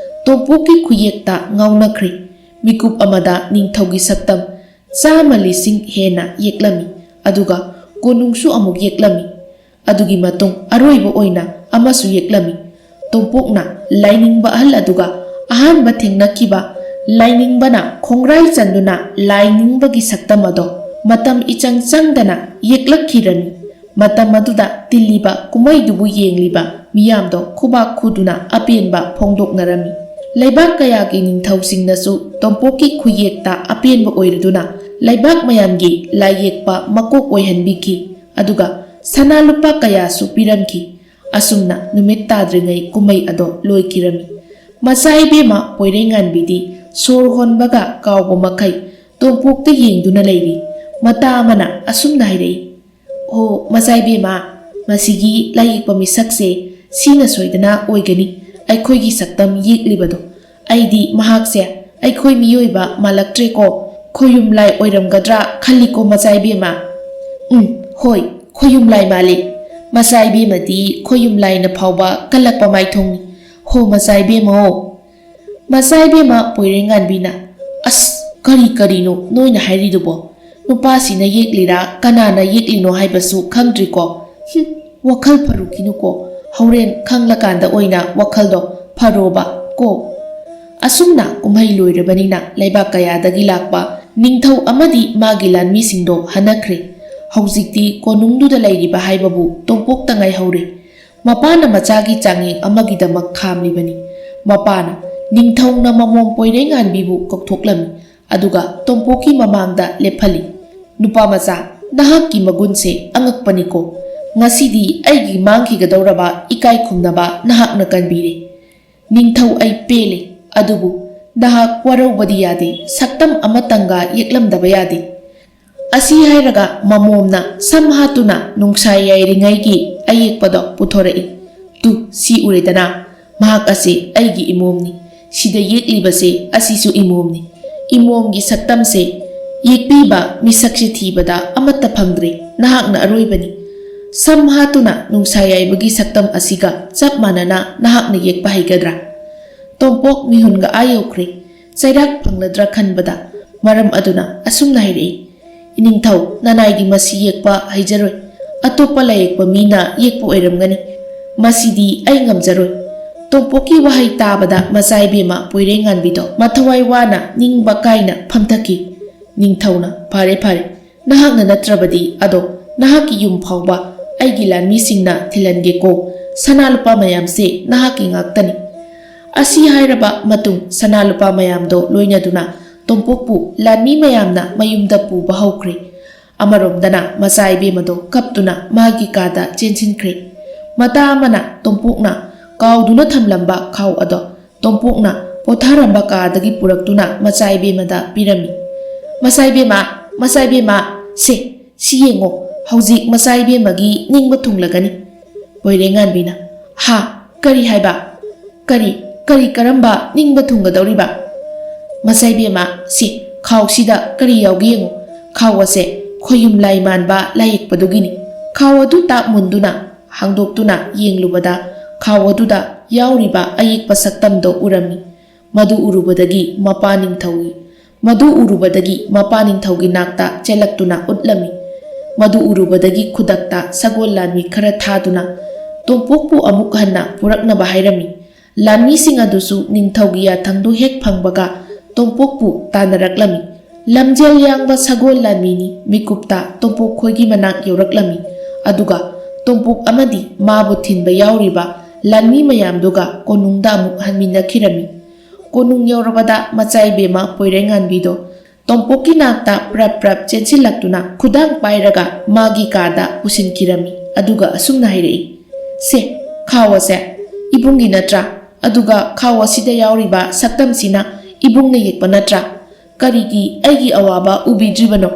ꯇꯣꯝꯄꯣꯛꯀꯤ ꯈꯨꯌꯦꯛꯇ ꯉꯥꯎꯅꯈ꯭ꯔꯦ꯫ ꯃꯤꯀꯨꯞ ꯑꯃꯗ ꯅꯤꯡꯊꯧꯒꯤ ꯁꯛꯇꯝ ꯆꯥꯝꯃ ꯂꯤꯁꯤꯡ ꯍꯦꯟꯅ ꯌꯦꯛꯂꯝꯃꯤ, ꯑꯗꯨꯒ ꯀꯣꯅꯨꯡꯁꯨ ꯑꯃꯨꯛ ꯌꯦꯛꯂꯝꯃꯤ꯫ ꯑꯗꯨꯒꯤ ꯃꯇꯨꯡ ꯑꯔꯣꯏꯕ ꯑꯣꯏꯅ ꯑꯃꯁꯨ ꯌꯦꯛꯂꯝꯃꯤ꯫ ꯇꯣꯝꯄꯣꯛꯅ ꯂꯥꯏꯅꯤꯡꯕ ꯑꯍꯜ ꯑꯗꯨꯒ ꯑꯍꯥꯟꯕ ꯊꯦꯡꯅꯈꯤꯕ ꯂꯥꯏꯅꯤꯡꯕꯅ ꯈꯣꯡꯒ꯭ꯔꯥꯏ ꯆꯟꯗꯨꯅ ꯂꯥꯏꯅꯤꯡꯕꯒꯤ ꯁꯛꯇꯝ ꯑꯗꯣ ꯃꯇꯝ ꯏꯆꯪ ꯆꯪꯗꯅ ꯌꯦꯛꯂꯛꯈꯤꯔꯝꯃꯤ꯫ ꯃꯇꯝ ꯑꯗꯨꯗ ꯇꯤꯜꯂꯤꯕ ꯀꯨꯝꯍꯩꯗꯨꯕꯨ ꯌꯦꯡꯂꯤꯕ ꯃꯤꯌꯥꯝꯗꯣ ꯈꯨꯕꯥꯛ ꯈꯨꯗꯨꯅ ꯑꯄꯦꯟꯕ ꯐꯣꯡꯗꯣꯛꯅꯔꯝꯃꯤ꯫ ꯂꯩꯕꯥꯛ ꯀꯌꯥꯒꯤ ꯅꯤꯡꯊꯧꯁꯤꯡꯅꯁꯨ ꯇꯣꯝꯄꯣꯛꯀꯤ ꯈꯨꯌꯦꯛꯇ ꯑꯄꯦꯟꯕ ꯑꯣꯏꯔꯗꯨꯅ ꯂꯩꯕꯥꯛ ꯃꯌꯥꯝꯒꯤ ꯂꯥꯏ ꯌꯦꯛꯄ ꯃꯀꯣꯛ ꯑꯣꯏꯍꯟꯕꯤꯈꯤ, ꯑꯗꯨꯒ ꯁꯅꯥ ꯂꯨꯄꯥ ꯀꯌꯥꯁꯨ ꯄꯤꯔꯝꯈꯤ꯫ ꯑꯁꯨꯝꯅ ꯅꯨꯃꯤꯠ ꯇꯥꯗ꯭ꯔꯤꯉꯩ ꯀꯨꯝꯍꯩ ꯑꯗꯣ ꯂꯣꯏꯈꯤꯔꯝꯃꯤ꯫ ꯃꯆꯥ ꯏꯕꯦꯝꯃ ꯄꯣꯏꯔꯩꯉꯥꯟꯕꯤꯗꯤ ꯁꯣꯔ ꯍꯣꯟꯕꯒ ꯀꯥꯎꯕ ꯃꯈꯩ ꯇꯣꯝꯄꯣꯛꯇ ꯌꯦꯡꯗꯨꯅ ꯂꯩꯔꯤ꯫ ꯃꯇꯥ ꯑꯃꯅ ꯑꯁꯨꯝꯅ ꯍꯥꯏꯔꯛꯏ, "ꯍꯣ, ꯃꯆꯥ ꯏꯕꯦꯝꯃ, ꯃꯁꯤꯒꯤ ꯂꯥꯏꯌꯦꯛꯄ ꯃꯤꯁꯛꯁꯦ ꯁꯤꯅ ꯁꯣꯏꯗꯅ ꯑꯣꯏꯒꯅꯤ, ꯑꯩꯈꯣꯏꯒꯤ ꯁꯛꯇꯝ ꯌꯦꯛꯂꯤꯕꯗꯣ꯫ ꯑꯩꯗꯤ ꯃꯍꯥꯛꯁꯦ ꯑꯩꯈꯣꯏ ꯃꯤꯑꯣꯏꯕ ꯃꯥꯜꯂꯛꯇ꯭ꯔꯦꯀꯣ, ꯈꯣꯌꯨꯝ ꯂꯥꯏ ꯑꯣꯏꯔꯝꯒꯗ꯭ꯔꯥ ꯈꯜꯂꯤꯀꯣ, ꯃꯆꯥ ꯏꯕꯦꯝꯃ?" "ꯎꯝ, ꯍꯣꯏ, ꯈꯣꯌꯨꯝ ꯂꯥꯏ ꯃꯥꯜꯂꯤ꯫ ꯃꯆꯥ ꯏꯕꯦꯝꯃꯗꯤ ꯈꯣꯌꯨꯝ ꯂꯥꯏꯅ ꯐꯥꯎꯕ ꯀꯜꯂꯛꯄ ꯃꯥꯏꯊꯣꯡꯅꯤ꯫ ꯍꯣ, ꯃꯆꯥ ꯏꯕꯦꯝꯃ, ꯑꯣ!" ꯃꯆꯥ ꯏꯕꯦꯝꯃ ꯄꯣꯏꯔꯩꯉꯥꯟꯕꯤꯅ, "ꯑꯁ, ꯀꯔꯤ ꯀꯔꯤꯅꯣ ꯅꯣꯏꯅ ꯍꯥꯏꯔꯤꯗꯨꯕꯣ? ꯅꯨꯄꯥꯁꯤꯅ ꯌꯦꯛꯂꯤꯔꯥ, ꯀꯅꯥꯅ ꯌꯦꯛꯂꯤꯅꯣ ꯍꯥꯏꯕꯁꯨ ꯈꯪꯗ꯭ꯔꯤꯀꯣ? ꯍꯨꯝ, ꯋꯥꯈꯜ ꯐꯔꯨꯈꯤꯅꯨꯀꯣ꯫ ꯍꯣꯔꯦꯟ ꯈꯪꯂꯀꯥꯟꯗ ꯑꯣꯏꯅ ꯋꯥꯈꯜꯗꯣ ꯐꯔꯣꯕ ꯀꯣ?" ꯑꯁꯨꯝꯅ ꯀꯨꯝꯍꯩ ꯂꯣꯏꯔꯕꯅꯤꯅ ꯂꯩꯕꯥꯛ ꯀꯌꯥꯗꯒꯤ ꯂꯥꯛꯄ ꯅꯤꯡꯊꯧ ꯑꯃꯗꯤ ꯃꯥꯒꯤ ꯂꯥꯟꯃꯤꯁꯤꯡꯗꯣ ꯍꯟꯅꯈ꯭ꯔꯦ꯫ ꯍꯧꯖꯤꯛꯇꯤ ꯀꯣꯅꯨꯡꯗꯨꯗ ꯂꯩꯔꯤꯕ ꯍꯥꯏꯕꯕꯨ ꯇꯣꯝꯄꯣꯛꯇ ꯉꯥꯏꯍꯧꯔꯦ꯫ ꯃꯄꯥꯅ ꯃꯆꯥꯒꯤ ꯆꯥꯡꯌꯦꯡ ꯑꯃꯒꯤꯗꯃꯛ ꯈꯥꯝꯂꯤꯕꯅꯤ꯫ ꯃꯄꯥꯅ ꯅꯤꯡꯊꯧꯅ ꯃꯃꯣꯝ ꯄꯣꯏꯔꯩꯉꯥꯟꯕꯤꯕꯨ ꯀꯧꯊꯣꯛꯂꯝꯃꯤ, ꯑꯗꯨꯒ ꯇꯣꯝꯄꯣꯛꯀꯤ ꯃꯃꯥꯡꯗ ꯂꯦꯞꯍꯜꯂꯤ꯫ "ꯅꯨꯄꯥ ꯃꯆꯥ, ꯅꯍꯥꯛꯀꯤ ꯃꯒꯨꯟꯁꯦ ꯑꯉꯛꯄꯅꯤꯀꯣ꯫ "ꯉꯁꯤꯗꯤ ꯑꯩꯒꯤ ꯃꯥꯡꯈꯤꯒꯗꯧꯔꯕ ꯏꯀꯥꯏ ꯈꯨꯝꯅꯕ ꯅꯍꯥꯛꯅ ꯀꯟꯕꯤꯔꯦ꯫ ꯅꯤꯡꯊꯧ, ꯑꯩ ꯄꯦꯜꯂꯦ, ꯑꯗꯨꯕꯨ ꯅꯍꯥꯛ ꯋꯥꯔꯧꯕꯗꯤ ꯌꯥꯗꯦ, ꯁꯛꯇꯝ ꯑꯃꯇꯪꯒ ꯌꯦꯛꯂꯝꯗꯕ ꯌꯥꯗꯦ"꯫ ꯑꯁꯤ ꯍꯥꯏꯔꯒ ꯃꯃꯣꯝꯅ ꯁꯝ ꯍꯥꯠꯇꯨꯅ ꯅꯨꯡꯁꯥ ꯌꯥꯏꯔꯤꯉꯩꯒꯤ ꯑꯌꯦꯛꯄꯗꯣ ꯄꯨꯊꯣꯔꯛꯏ꯫ "ꯇꯨ, ꯁꯤ ꯎꯔꯦꯗꯅ, ꯃꯍꯥꯛ ꯑꯁꯤ ꯑꯩꯒꯤ ꯏꯃꯣꯝꯅꯤ꯫ ꯁꯤꯗ ꯌꯦꯛꯂꯤꯕꯁꯦ ꯑꯁꯤꯁꯨ ꯏꯃꯣꯝꯅꯤ꯫ ꯏꯃꯣꯝꯒꯤ ꯁꯛꯇꯝꯁꯦ ꯌꯦꯛꯄꯤꯕ ꯃꯤꯁꯛꯁꯦ ꯊꯤꯕꯗ ꯑꯃꯠꯇ ꯐꯪꯗ꯭ꯔꯦ꯫ ꯅꯍꯥꯛꯅ ꯑꯔꯣꯏꯕꯅꯤ꯫ ꯁꯝ ꯍꯥꯠꯇꯨꯅ ꯅꯨꯡꯁꯥ ꯌꯥꯏꯕꯒꯤ ꯁꯛꯇꯝ ꯑꯁꯤꯒ ꯆꯞ ꯃꯥꯟꯅꯅ ꯅꯍꯥꯛꯅ ꯌꯦꯛꯄ ꯍꯩꯒꯗ꯭ꯔꯥ?" ꯇꯣꯝꯄꯣꯛ ꯃꯤꯍꯨꯟꯒ ꯑꯥ ꯌꯧꯈ꯭ꯔꯦ꯫ ꯆꯩꯔꯥꯛ ꯐꯪꯂꯗ꯭ꯔꯥ ꯈꯟꯕꯗ ꯃꯔꯝ ꯑꯗꯨꯅ ꯑꯁꯨꯝꯅ ꯍꯥꯏꯔꯛꯏ, "ꯏꯅꯤꯡꯊꯧ, ꯅꯅꯥꯏꯗꯤ ꯃꯁꯤ ꯌꯦꯛꯄ ꯍꯩꯖꯔꯣꯏ꯫ ꯑꯇꯣꯞꯄ ꯂꯥꯏꯌꯦꯛꯄ ꯃꯤꯅ ꯌꯦꯛꯄ ꯑꯣꯏꯔꯝꯒꯅꯤ꯫ ꯃꯁꯤꯗꯤ ꯑꯩ ꯉꯝꯖꯔꯣꯏ"꯫ ꯇꯣꯝꯄꯣꯛꯀꯤ ꯋꯥꯍꯩ ꯇꯥꯕꯗ ꯃꯆꯥ ꯏꯕꯦꯝꯃ ꯄꯣꯏꯔꯩꯉꯥꯟꯕꯤꯗꯣ ꯃꯊꯋꯥꯏ ꯋꯥꯅ ꯅꯤꯡꯕ ꯀꯥꯏꯅ ꯐꯝꯊꯈꯤ꯫ ꯅꯤꯡꯊꯧꯅ, "ꯐꯔꯦ, ꯐꯔꯦ, ꯅꯍꯥꯛꯅ ꯅꯠꯇ꯭ꯔꯕꯗꯤ ꯑꯗꯣ ꯅꯍꯥꯛꯀꯤ ꯌꯨꯝ ꯐꯥꯎꯕ ꯑꯩꯒꯤ ꯂꯥꯟꯃꯤꯁꯤꯡꯅ ꯊꯤꯜꯍꯟꯒꯦꯀꯣ꯫ ꯁꯅꯥ ꯂꯨꯄꯥ ꯃꯌꯥꯝꯁꯦ ꯅꯍꯥꯛꯀꯤ ꯉꯥꯛꯇꯅꯤ"꯫ ꯑꯁꯤ ꯍꯥꯏꯔꯕ ꯃꯇꯨꯡ ꯁꯅꯥ ꯂꯨꯄꯥ ꯃꯌꯥꯝꯗꯣ ꯂꯣꯏꯅꯗꯨꯅ ꯇꯣꯝꯄꯣꯛꯄꯨ ꯂꯥꯟꯃꯤ ꯃꯌꯥꯝꯅ ꯃꯌꯨꯝꯗ ꯄꯨꯕ ꯍꯧꯈ꯭ꯔꯦ꯫ ꯑꯃꯔꯣꯝꯗꯅ ꯃꯆꯥ ꯏꯕꯦꯝꯃꯗꯣ ꯀꯞꯇꯨꯅ ꯃꯥꯒꯤ ꯀꯥꯗ ꯆꯦꯟꯁꯤꯟꯈ꯭ꯔꯦ꯫ ꯃꯇꯥ ꯑꯃꯅ ꯇꯣꯝꯄꯣꯛꯅ ꯀꯥꯎꯗꯨꯅ ꯊꯝꯂꯝꯕ ꯈꯥꯎ ꯑꯗꯣ ꯇꯣꯝꯄꯣꯛꯅ ꯄꯣꯊꯥꯔꯝꯕ ꯀꯥꯗꯒꯤ ꯄꯨꯔꯛꯇꯨꯅ ꯃꯆꯥ ꯏꯕꯦꯝꯃꯗ ꯄꯤꯔꯝꯃꯤ꯫ "ꯃꯆꯥ ꯏꯕꯦꯝꯃ, ꯃꯆꯥ ꯏꯕꯦꯝꯃ, ꯁꯦ, ꯁꯤ ꯌꯦꯡꯉꯣ, ꯍꯧꯖꯤꯛ ꯃꯆꯥ ꯏꯕꯦꯝꯃꯒꯤ ꯅꯤꯡꯕ ꯊꯨꯡꯂꯒꯅꯤ"꯫ ꯄꯣꯏꯔꯦꯉꯥꯟꯕꯤꯅ, "ꯍꯥ? ꯀꯔꯤ ꯍꯥꯏꯕ? ꯀꯔꯤ, ꯀꯔꯤ ꯀꯔꯝꯕ ꯅꯤꯡꯕ ꯊꯨꯡꯒꯗꯧꯔꯤꯕ?" "ꯃꯆꯥ ꯏꯕꯦꯝꯃ, ꯁꯤ ꯈꯥꯎꯁꯤꯗ ꯀꯔꯤ ꯌꯥꯎꯒꯦ ꯌꯦꯡꯉꯨ꯫ ꯈꯥꯎ ꯑꯁꯦ ꯈꯣꯌꯨꯝ ꯂꯥꯏ ꯃꯥꯟꯕ ꯂꯥꯏꯌꯦꯛꯄꯗꯨꯒꯤꯅꯤ"꯫ ꯈꯥꯎ ꯑꯗꯨ ꯇꯥꯛ ꯃꯨꯟꯗꯨꯅ ꯍꯥꯡꯗꯣꯛꯇꯨꯅ ꯌꯦꯡꯂꯨꯕꯗ ꯈꯥꯎ ꯑꯗꯨꯗ ꯌꯥꯎꯔꯤꯕ ꯑꯌꯦꯛꯄ ꯁꯛꯇꯝꯗꯣ ꯎꯔꯝꯃꯤ꯫ ꯃꯗꯨ ꯎꯔꯨꯕꯗꯒꯤ ꯃꯄꯥ ꯅꯤꯡꯊꯧꯒꯤ, ꯃꯗꯨ ꯎꯔꯨꯕꯗꯒꯤ ꯃꯄꯥ ꯅꯤꯡꯊꯧꯒꯤ ꯅꯥꯛꯇ ꯆꯦꯜꯂꯛꯇꯨꯅ ꯎꯠꯂꯝꯃꯤ꯫ ꯃꯗꯨ ꯎꯔꯨꯕꯗꯒꯤ ꯈꯨꯗꯛꯇ ꯁꯒꯣꯜ ꯂꯥꯟꯃꯤ ꯈꯔ ꯊꯥꯗꯨꯅ ꯇꯣꯝꯄꯣꯛꯄꯨ ꯑꯃꯨꯛ ꯍꯟꯅ ꯄꯨꯔꯛꯅꯕ ꯍꯥꯏꯔꯝꯃꯤ꯫ ꯂꯥꯟꯃꯤꯁꯤꯡ ꯑꯗꯨꯁꯨ ꯅꯤꯡꯊꯧꯒꯤ ꯌꯥꯊꯪꯗꯨ ꯍꯦꯛ ꯐꯪꯕꯒ ꯇꯣꯝꯄꯣꯛꯄꯨ ꯇꯥꯟꯅꯔꯛꯂꯝꯃꯤ꯫ ꯂꯝꯖꯦꯜ ꯌꯥꯡꯕ ꯁꯒꯣꯜ ꯂꯥꯟꯃꯤꯅꯤ ꯃꯤꯀꯨꯞꯇ ꯇꯣꯝꯄꯣꯛ ꯈꯣꯏꯒꯤ ꯃꯅꯥꯛ ꯌꯧꯔꯛꯂꯝꯃꯤ꯫ ꯑꯗꯨꯒ ꯇꯣꯝꯄꯣꯛ ꯑꯃꯗꯤ ꯃꯥꯕꯨ ꯊꯤꯟꯕ ꯌꯥꯎꯔꯤꯕ ꯂꯥꯟꯃꯤ ꯃꯌꯥꯝꯗꯨꯒ ꯀꯣꯅꯨꯡꯗ ꯑꯃꯨꯛ ꯍꯟꯃꯤꯟꯅꯈꯤꯔꯝꯃꯤ꯫ ꯀꯣꯅꯨꯡ ꯌꯧꯔꯕꯗ ꯃꯆꯥ ꯏꯕꯦꯝꯃ ꯄꯣꯏꯔꯩꯉꯥꯟꯕꯤꯗꯣ ꯇꯣꯝꯄꯣꯛꯀꯤ ꯅꯥꯛꯇ ꯄ꯭ꯔꯞ ꯄ꯭ꯔꯞ ꯆꯦꯟꯁꯤꯜꯂꯛꯇꯨꯅ ꯈꯨꯗꯥꯡ ꯄꯥꯏꯔꯒ ꯃꯥꯒꯤ ꯀꯥꯗ ꯄꯨꯁꯤꯟꯈꯤꯔꯝꯃꯤ꯫ ꯑꯗꯨꯒ ꯑꯁꯨꯝꯅ ꯍꯥꯏꯔꯛꯏ, "ꯁꯦ, ꯈꯥꯎ ꯑꯁꯦ ꯏꯕꯨꯡꯒꯤ ꯅꯠꯇ꯭ꯔꯥ? ꯑꯗꯨꯒ ꯈꯥꯎ ꯑꯁꯤꯗ ꯌꯥꯎꯔꯤꯕ ꯁꯛꯇꯝꯁꯤꯅ ꯏꯕꯨꯡꯅ ꯌꯦꯛꯄ ꯅꯠꯇ꯭ꯔꯥ? ꯀꯔꯤꯒꯤ ꯑꯩꯒꯤ ꯑꯋꯥꯕ ꯎꯕꯤꯗ꯭ꯔꯤꯕꯅꯣ?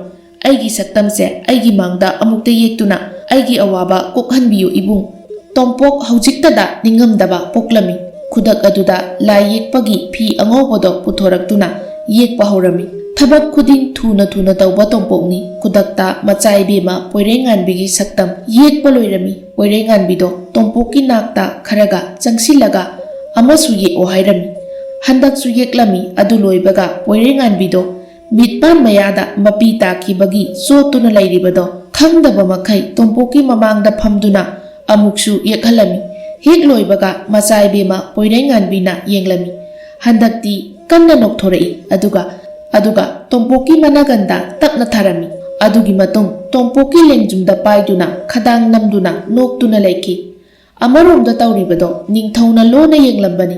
ꯑꯩꯒꯤ ꯁꯛꯇꯝꯁꯦ ꯑꯩꯒꯤ ꯃꯥꯡꯗ ꯑꯃꯨꯛꯇ ꯌꯦꯛꯇꯨꯅ ꯑꯩꯒꯤ ꯑꯋꯥꯕ ꯀꯣꯛꯍꯟꯕꯤꯌꯨ ꯏꯕꯨꯡ꯫" ꯇꯣꯝꯄꯣꯛ ꯍꯧꯖꯤꯛꯇꯗ ꯅꯤꯡꯉꯝꯗꯕ ꯄꯣꯛꯂꯝꯃꯤ꯫ ꯈꯨꯗꯛ ꯑꯗꯨꯗ ꯂꯥꯏ ꯌꯦꯛꯄꯒꯤ ꯐꯤ ꯑꯉꯧꯕꯗꯣ ꯄꯨꯊꯣꯔꯛꯇꯨꯅ ꯌꯦꯛꯄ ꯍꯧꯔꯝꯃꯤ꯫ ꯊꯕꯛ ꯈꯨꯗꯤꯡ ꯊꯨꯅ ꯊꯨꯅ ꯇꯧꯕ ꯇꯣꯝꯄꯣꯛꯅꯤ꯫ ꯈꯨꯗꯛꯇ ꯃꯆꯥ ꯏꯕꯦꯝꯃ ꯄꯣꯏꯔꯩꯉꯥꯟꯕꯤꯒꯤ ꯁꯛꯇꯝ ꯌꯦꯛꯄ ꯂꯣꯏꯔꯝꯃꯤ꯫ ꯄꯣꯏꯔꯩꯉꯥꯟꯕꯤꯗꯣ ꯇꯣꯝꯄꯣꯛꯀꯤ ꯅꯥꯛꯇ ꯈꯔꯒ ꯆꯪꯁꯤꯜꯂꯒ ꯑꯃꯁꯨ ꯌꯦꯛꯑꯣ ꯍꯥꯏꯔꯝꯃꯤ꯫ ꯍꯟꯗꯛꯁꯨ ꯌꯦꯛꯂꯝꯃꯤ꯫ ꯑꯗꯨ ꯂꯣꯏꯕꯒ ꯄꯣꯏꯔꯩꯉꯥꯟꯕꯤꯗꯣ ꯃꯤꯠꯄꯥꯟ ꯃꯌꯥꯗ ꯃꯄꯤ ꯇꯥꯈꯤꯕꯒꯤ ꯆꯣꯠꯇꯨꯅ ꯂꯩꯔꯤꯕꯗꯣ ꯈꯪꯗꯕ ꯃꯈꯩ ꯇꯣꯝꯄꯣꯛꯀꯤ ꯃꯃꯥꯡꯗ ꯐꯝꯗꯨꯅ ꯑꯃꯨꯛꯁꯨ ꯌꯦꯛꯍꯜꯂꯝꯃꯤ꯫ ꯍꯦꯛ ꯂꯣꯏꯕꯒ ꯃꯆꯥ ꯏꯕꯦꯝꯃ ꯄꯣꯏꯔꯩꯉꯥꯟꯕꯤꯅ ꯌꯦꯡꯂꯝꯃꯤ꯫ ꯍꯟꯗꯛꯇꯤ ꯀꯟꯅ ꯅꯣꯛꯊꯣꯔꯛꯏ꯫ ꯑꯗꯨꯒ, ꯑꯗꯨꯒ ꯇꯣꯝꯄꯣꯛꯀꯤ ꯃꯅꯥꯒꯟꯗ ꯇꯞꯅ ꯊꯥꯔꯝꯃꯤ꯫ ꯑꯗꯨꯒꯤ ꯃꯇꯨꯡ ꯇꯣꯝꯄꯣꯛꯀꯤ ꯂꯦꯡꯖꯨꯝꯗ ꯄꯥꯏꯗꯨꯅ ꯈꯗꯥꯡ ꯅꯝꯗꯨꯅ ꯅꯣꯛꯇꯨꯅ ꯂꯩꯈꯤ꯫ ꯑꯃꯔꯣꯝꯗ ꯇꯧꯔꯤꯕꯗꯣ ꯅꯤꯡꯊꯧꯅ ꯂꯣꯟꯅ ꯌꯦꯡꯂꯝꯕꯅꯤ꯫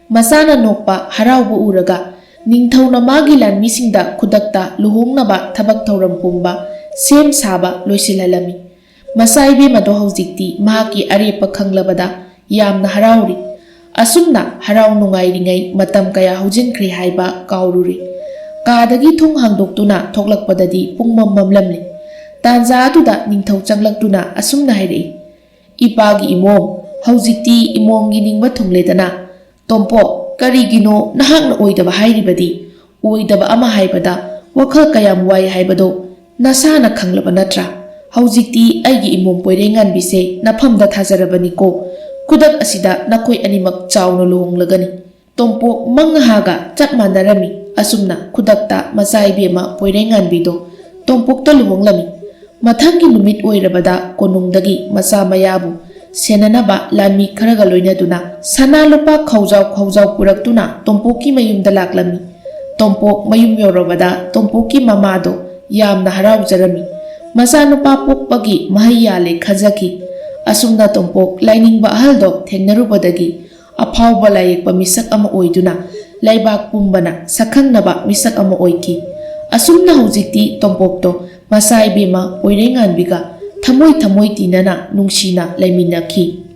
ꯃꯆꯥꯅ ꯅꯣꯛꯄ ꯍꯔꯥꯎꯕ ꯎꯔꯒ ꯅꯤꯡꯊꯧꯅ ꯃꯥꯒꯤ ꯂꯥꯟꯃꯤꯁꯤꯡꯗ ꯈꯨꯗꯛꯇ ꯂꯨꯍꯣꯡꯅꯕ ꯊꯕꯛ ꯊꯧꯔꯝ ꯄꯨꯝꯕ ꯁꯦꯝ ꯁꯥꯕ ꯂꯣꯏꯁꯤꯜꯍꯜꯂꯝꯃꯤ꯫ ꯃꯆꯥ ꯏꯕꯦꯝꯃꯗꯣ ꯍꯧꯖꯤꯛꯇꯤ ꯃꯍꯥꯛꯀꯤ ꯑꯔꯦꯞꯄ ꯈꯪꯂꯕꯗ ꯌꯥꯝꯅ ꯍꯔꯥꯎꯔꯤ꯫ ꯑꯁꯨꯝꯅ ꯍꯔꯥꯎ ꯅꯨꯡꯉꯥꯏꯔꯤꯉꯩ ꯃꯇꯝ ꯀꯌꯥ ꯍꯧꯖꯤꯟꯈ꯭ꯔꯦ ꯍꯥꯏꯕ ꯀꯥꯎꯔꯨꯔꯦ꯫ ꯀꯥꯗꯒꯤ ꯊꯣꯡ ꯍꯥꯡꯗꯣꯛꯇꯨꯅ ꯊꯣꯛꯂꯛꯄꯗꯗꯤ ꯄꯨꯡꯃꯝ ꯃꯝꯂꯝꯂꯦ꯫ ꯇꯥꯟꯖꯥ ꯑꯗꯨꯗ ꯅꯤꯡꯊꯧ ꯆꯪꯂꯛꯇꯨꯅ ꯑꯁꯨꯝꯅ ꯍꯥꯏꯔꯛꯏ, "ꯏꯄꯥꯒꯤ ꯏꯃꯣꯝ, ꯍꯧꯖꯤꯛꯇꯤ ꯏꯃꯣꯝꯒꯤ ꯅꯤꯡꯕ ꯊꯨꯡꯂꯦꯗꯅ꯫ ꯇꯣꯝꯄꯣꯛ, ꯀꯔꯤꯒꯤꯅꯣ ꯅꯍꯥꯛꯅ ꯑꯣꯏꯗꯕ ꯍꯥꯏꯔꯤꯕꯗꯤ? ꯑꯣꯏꯗꯕ ꯑꯃ ꯍꯥꯏꯕꯗ ꯋꯥꯈꯜ ꯀꯌꯥꯝ ꯋꯥꯏ ꯍꯥꯏꯕꯗꯣ ꯅꯁꯥꯅ ꯈꯪꯂꯕ ꯅꯠꯇ꯭ꯔꯥ? ꯍꯧꯖꯤꯛꯇꯤ ꯑꯩꯒꯤ ꯏꯃꯣꯝ ꯄꯣꯏꯔꯩꯉꯥꯟꯕꯤꯁꯦ ꯅꯐꯝꯗ ꯊꯥꯖꯔꯕꯅꯤꯀꯣ꯫ ꯈꯨꯗꯛ ꯑꯁꯤꯗ ꯅꯈꯣꯏ ꯑꯅꯤꯃꯛ ꯆꯥꯎꯅ ꯂꯨꯍꯣꯡꯂꯒꯅꯤ꯫" ꯇꯣꯝꯄꯣꯛ ꯃꯪꯍꯥꯒ ꯆꯞ ꯃꯥꯟꯅꯔꯝꯃꯤ꯫ ꯑꯁꯨꯝꯅ ꯈꯨꯗꯛꯇ ꯃꯆꯥ ꯏꯕꯦꯝꯃ ꯄꯣꯏꯔꯩꯉꯥꯟꯕꯤꯗꯣ ꯇꯣꯝꯄꯣꯛꯇ ꯂꯨꯍꯣꯡꯂꯝꯃꯤ꯫ ꯃꯊꯪꯒꯤ ꯅꯨꯃꯤꯠ ꯑꯣꯏꯔꯕꯗ ꯀꯣꯅꯨꯡꯗꯒꯤ ꯃꯆꯥ ꯃꯌꯥꯕꯨ ꯁꯦꯟꯅꯅꯕ ꯂꯥꯟꯃꯤ ꯈꯔꯒ ꯂꯣꯏꯅꯗꯨꯅ ꯁꯅꯥ ꯂꯨꯄꯥ ꯈꯧꯖꯥꯎ ꯈꯧꯖꯥꯎ ꯄꯨꯔꯛꯇꯨꯅ ꯇꯣꯝꯄꯣꯛꯀꯤ ꯃꯌꯨꯝꯗ ꯂꯥꯛꯂꯝꯃꯤ꯫ ꯇꯣꯝꯄꯣꯛ ꯃꯌꯨꯝ ꯌꯧꯔꯕꯗ ꯇꯣꯝꯄꯣꯛꯀꯤ ꯃꯃꯥꯗꯣ ꯌꯥꯝꯅ ꯍꯔꯥꯎꯖꯔꯝꯃꯤ꯫ ꯃꯆꯥꯅꯨꯄꯥ ꯄꯣꯛꯄꯒꯤ ꯃꯍꯩ ꯌꯥꯜꯂꯦ ꯈꯟꯖꯈꯤ꯫ ꯑꯁꯨꯝꯅ ꯇꯣꯝꯄꯣꯛ ꯂꯥꯏꯅꯤꯡꯕ ꯑꯍꯜꯗꯣ ꯊꯦꯡꯅꯔꯨꯕꯗꯒꯤ ꯑꯐꯥꯎꯕ ꯂꯥꯏꯌꯦꯛꯄ ꯃꯤꯁꯛ ꯑꯃ ꯑꯣꯏꯗꯨꯅ ꯂꯩꯕꯥꯛ ꯄꯨꯝꯕꯅ ꯁꯛꯈꯪꯅꯕ ꯃꯤꯁꯛ ꯑꯃ ꯑꯣꯏꯈꯤ꯫ ꯑꯁꯨꯝꯅ ꯍꯧꯖꯤꯛꯇꯤ ꯇꯣꯝꯄꯣꯛꯇꯣ ꯃꯆꯥ ꯏꯕꯦꯝꯃ ꯄꯣꯏꯔꯩꯉꯥꯟꯕꯤꯒ ꯊꯃꯣꯏ ꯊꯃꯣꯏ ꯇꯤꯟꯅꯅ ꯅꯨꯡꯁꯤꯅ ꯂꯩꯃꯤꯟꯅꯈꯤ꯫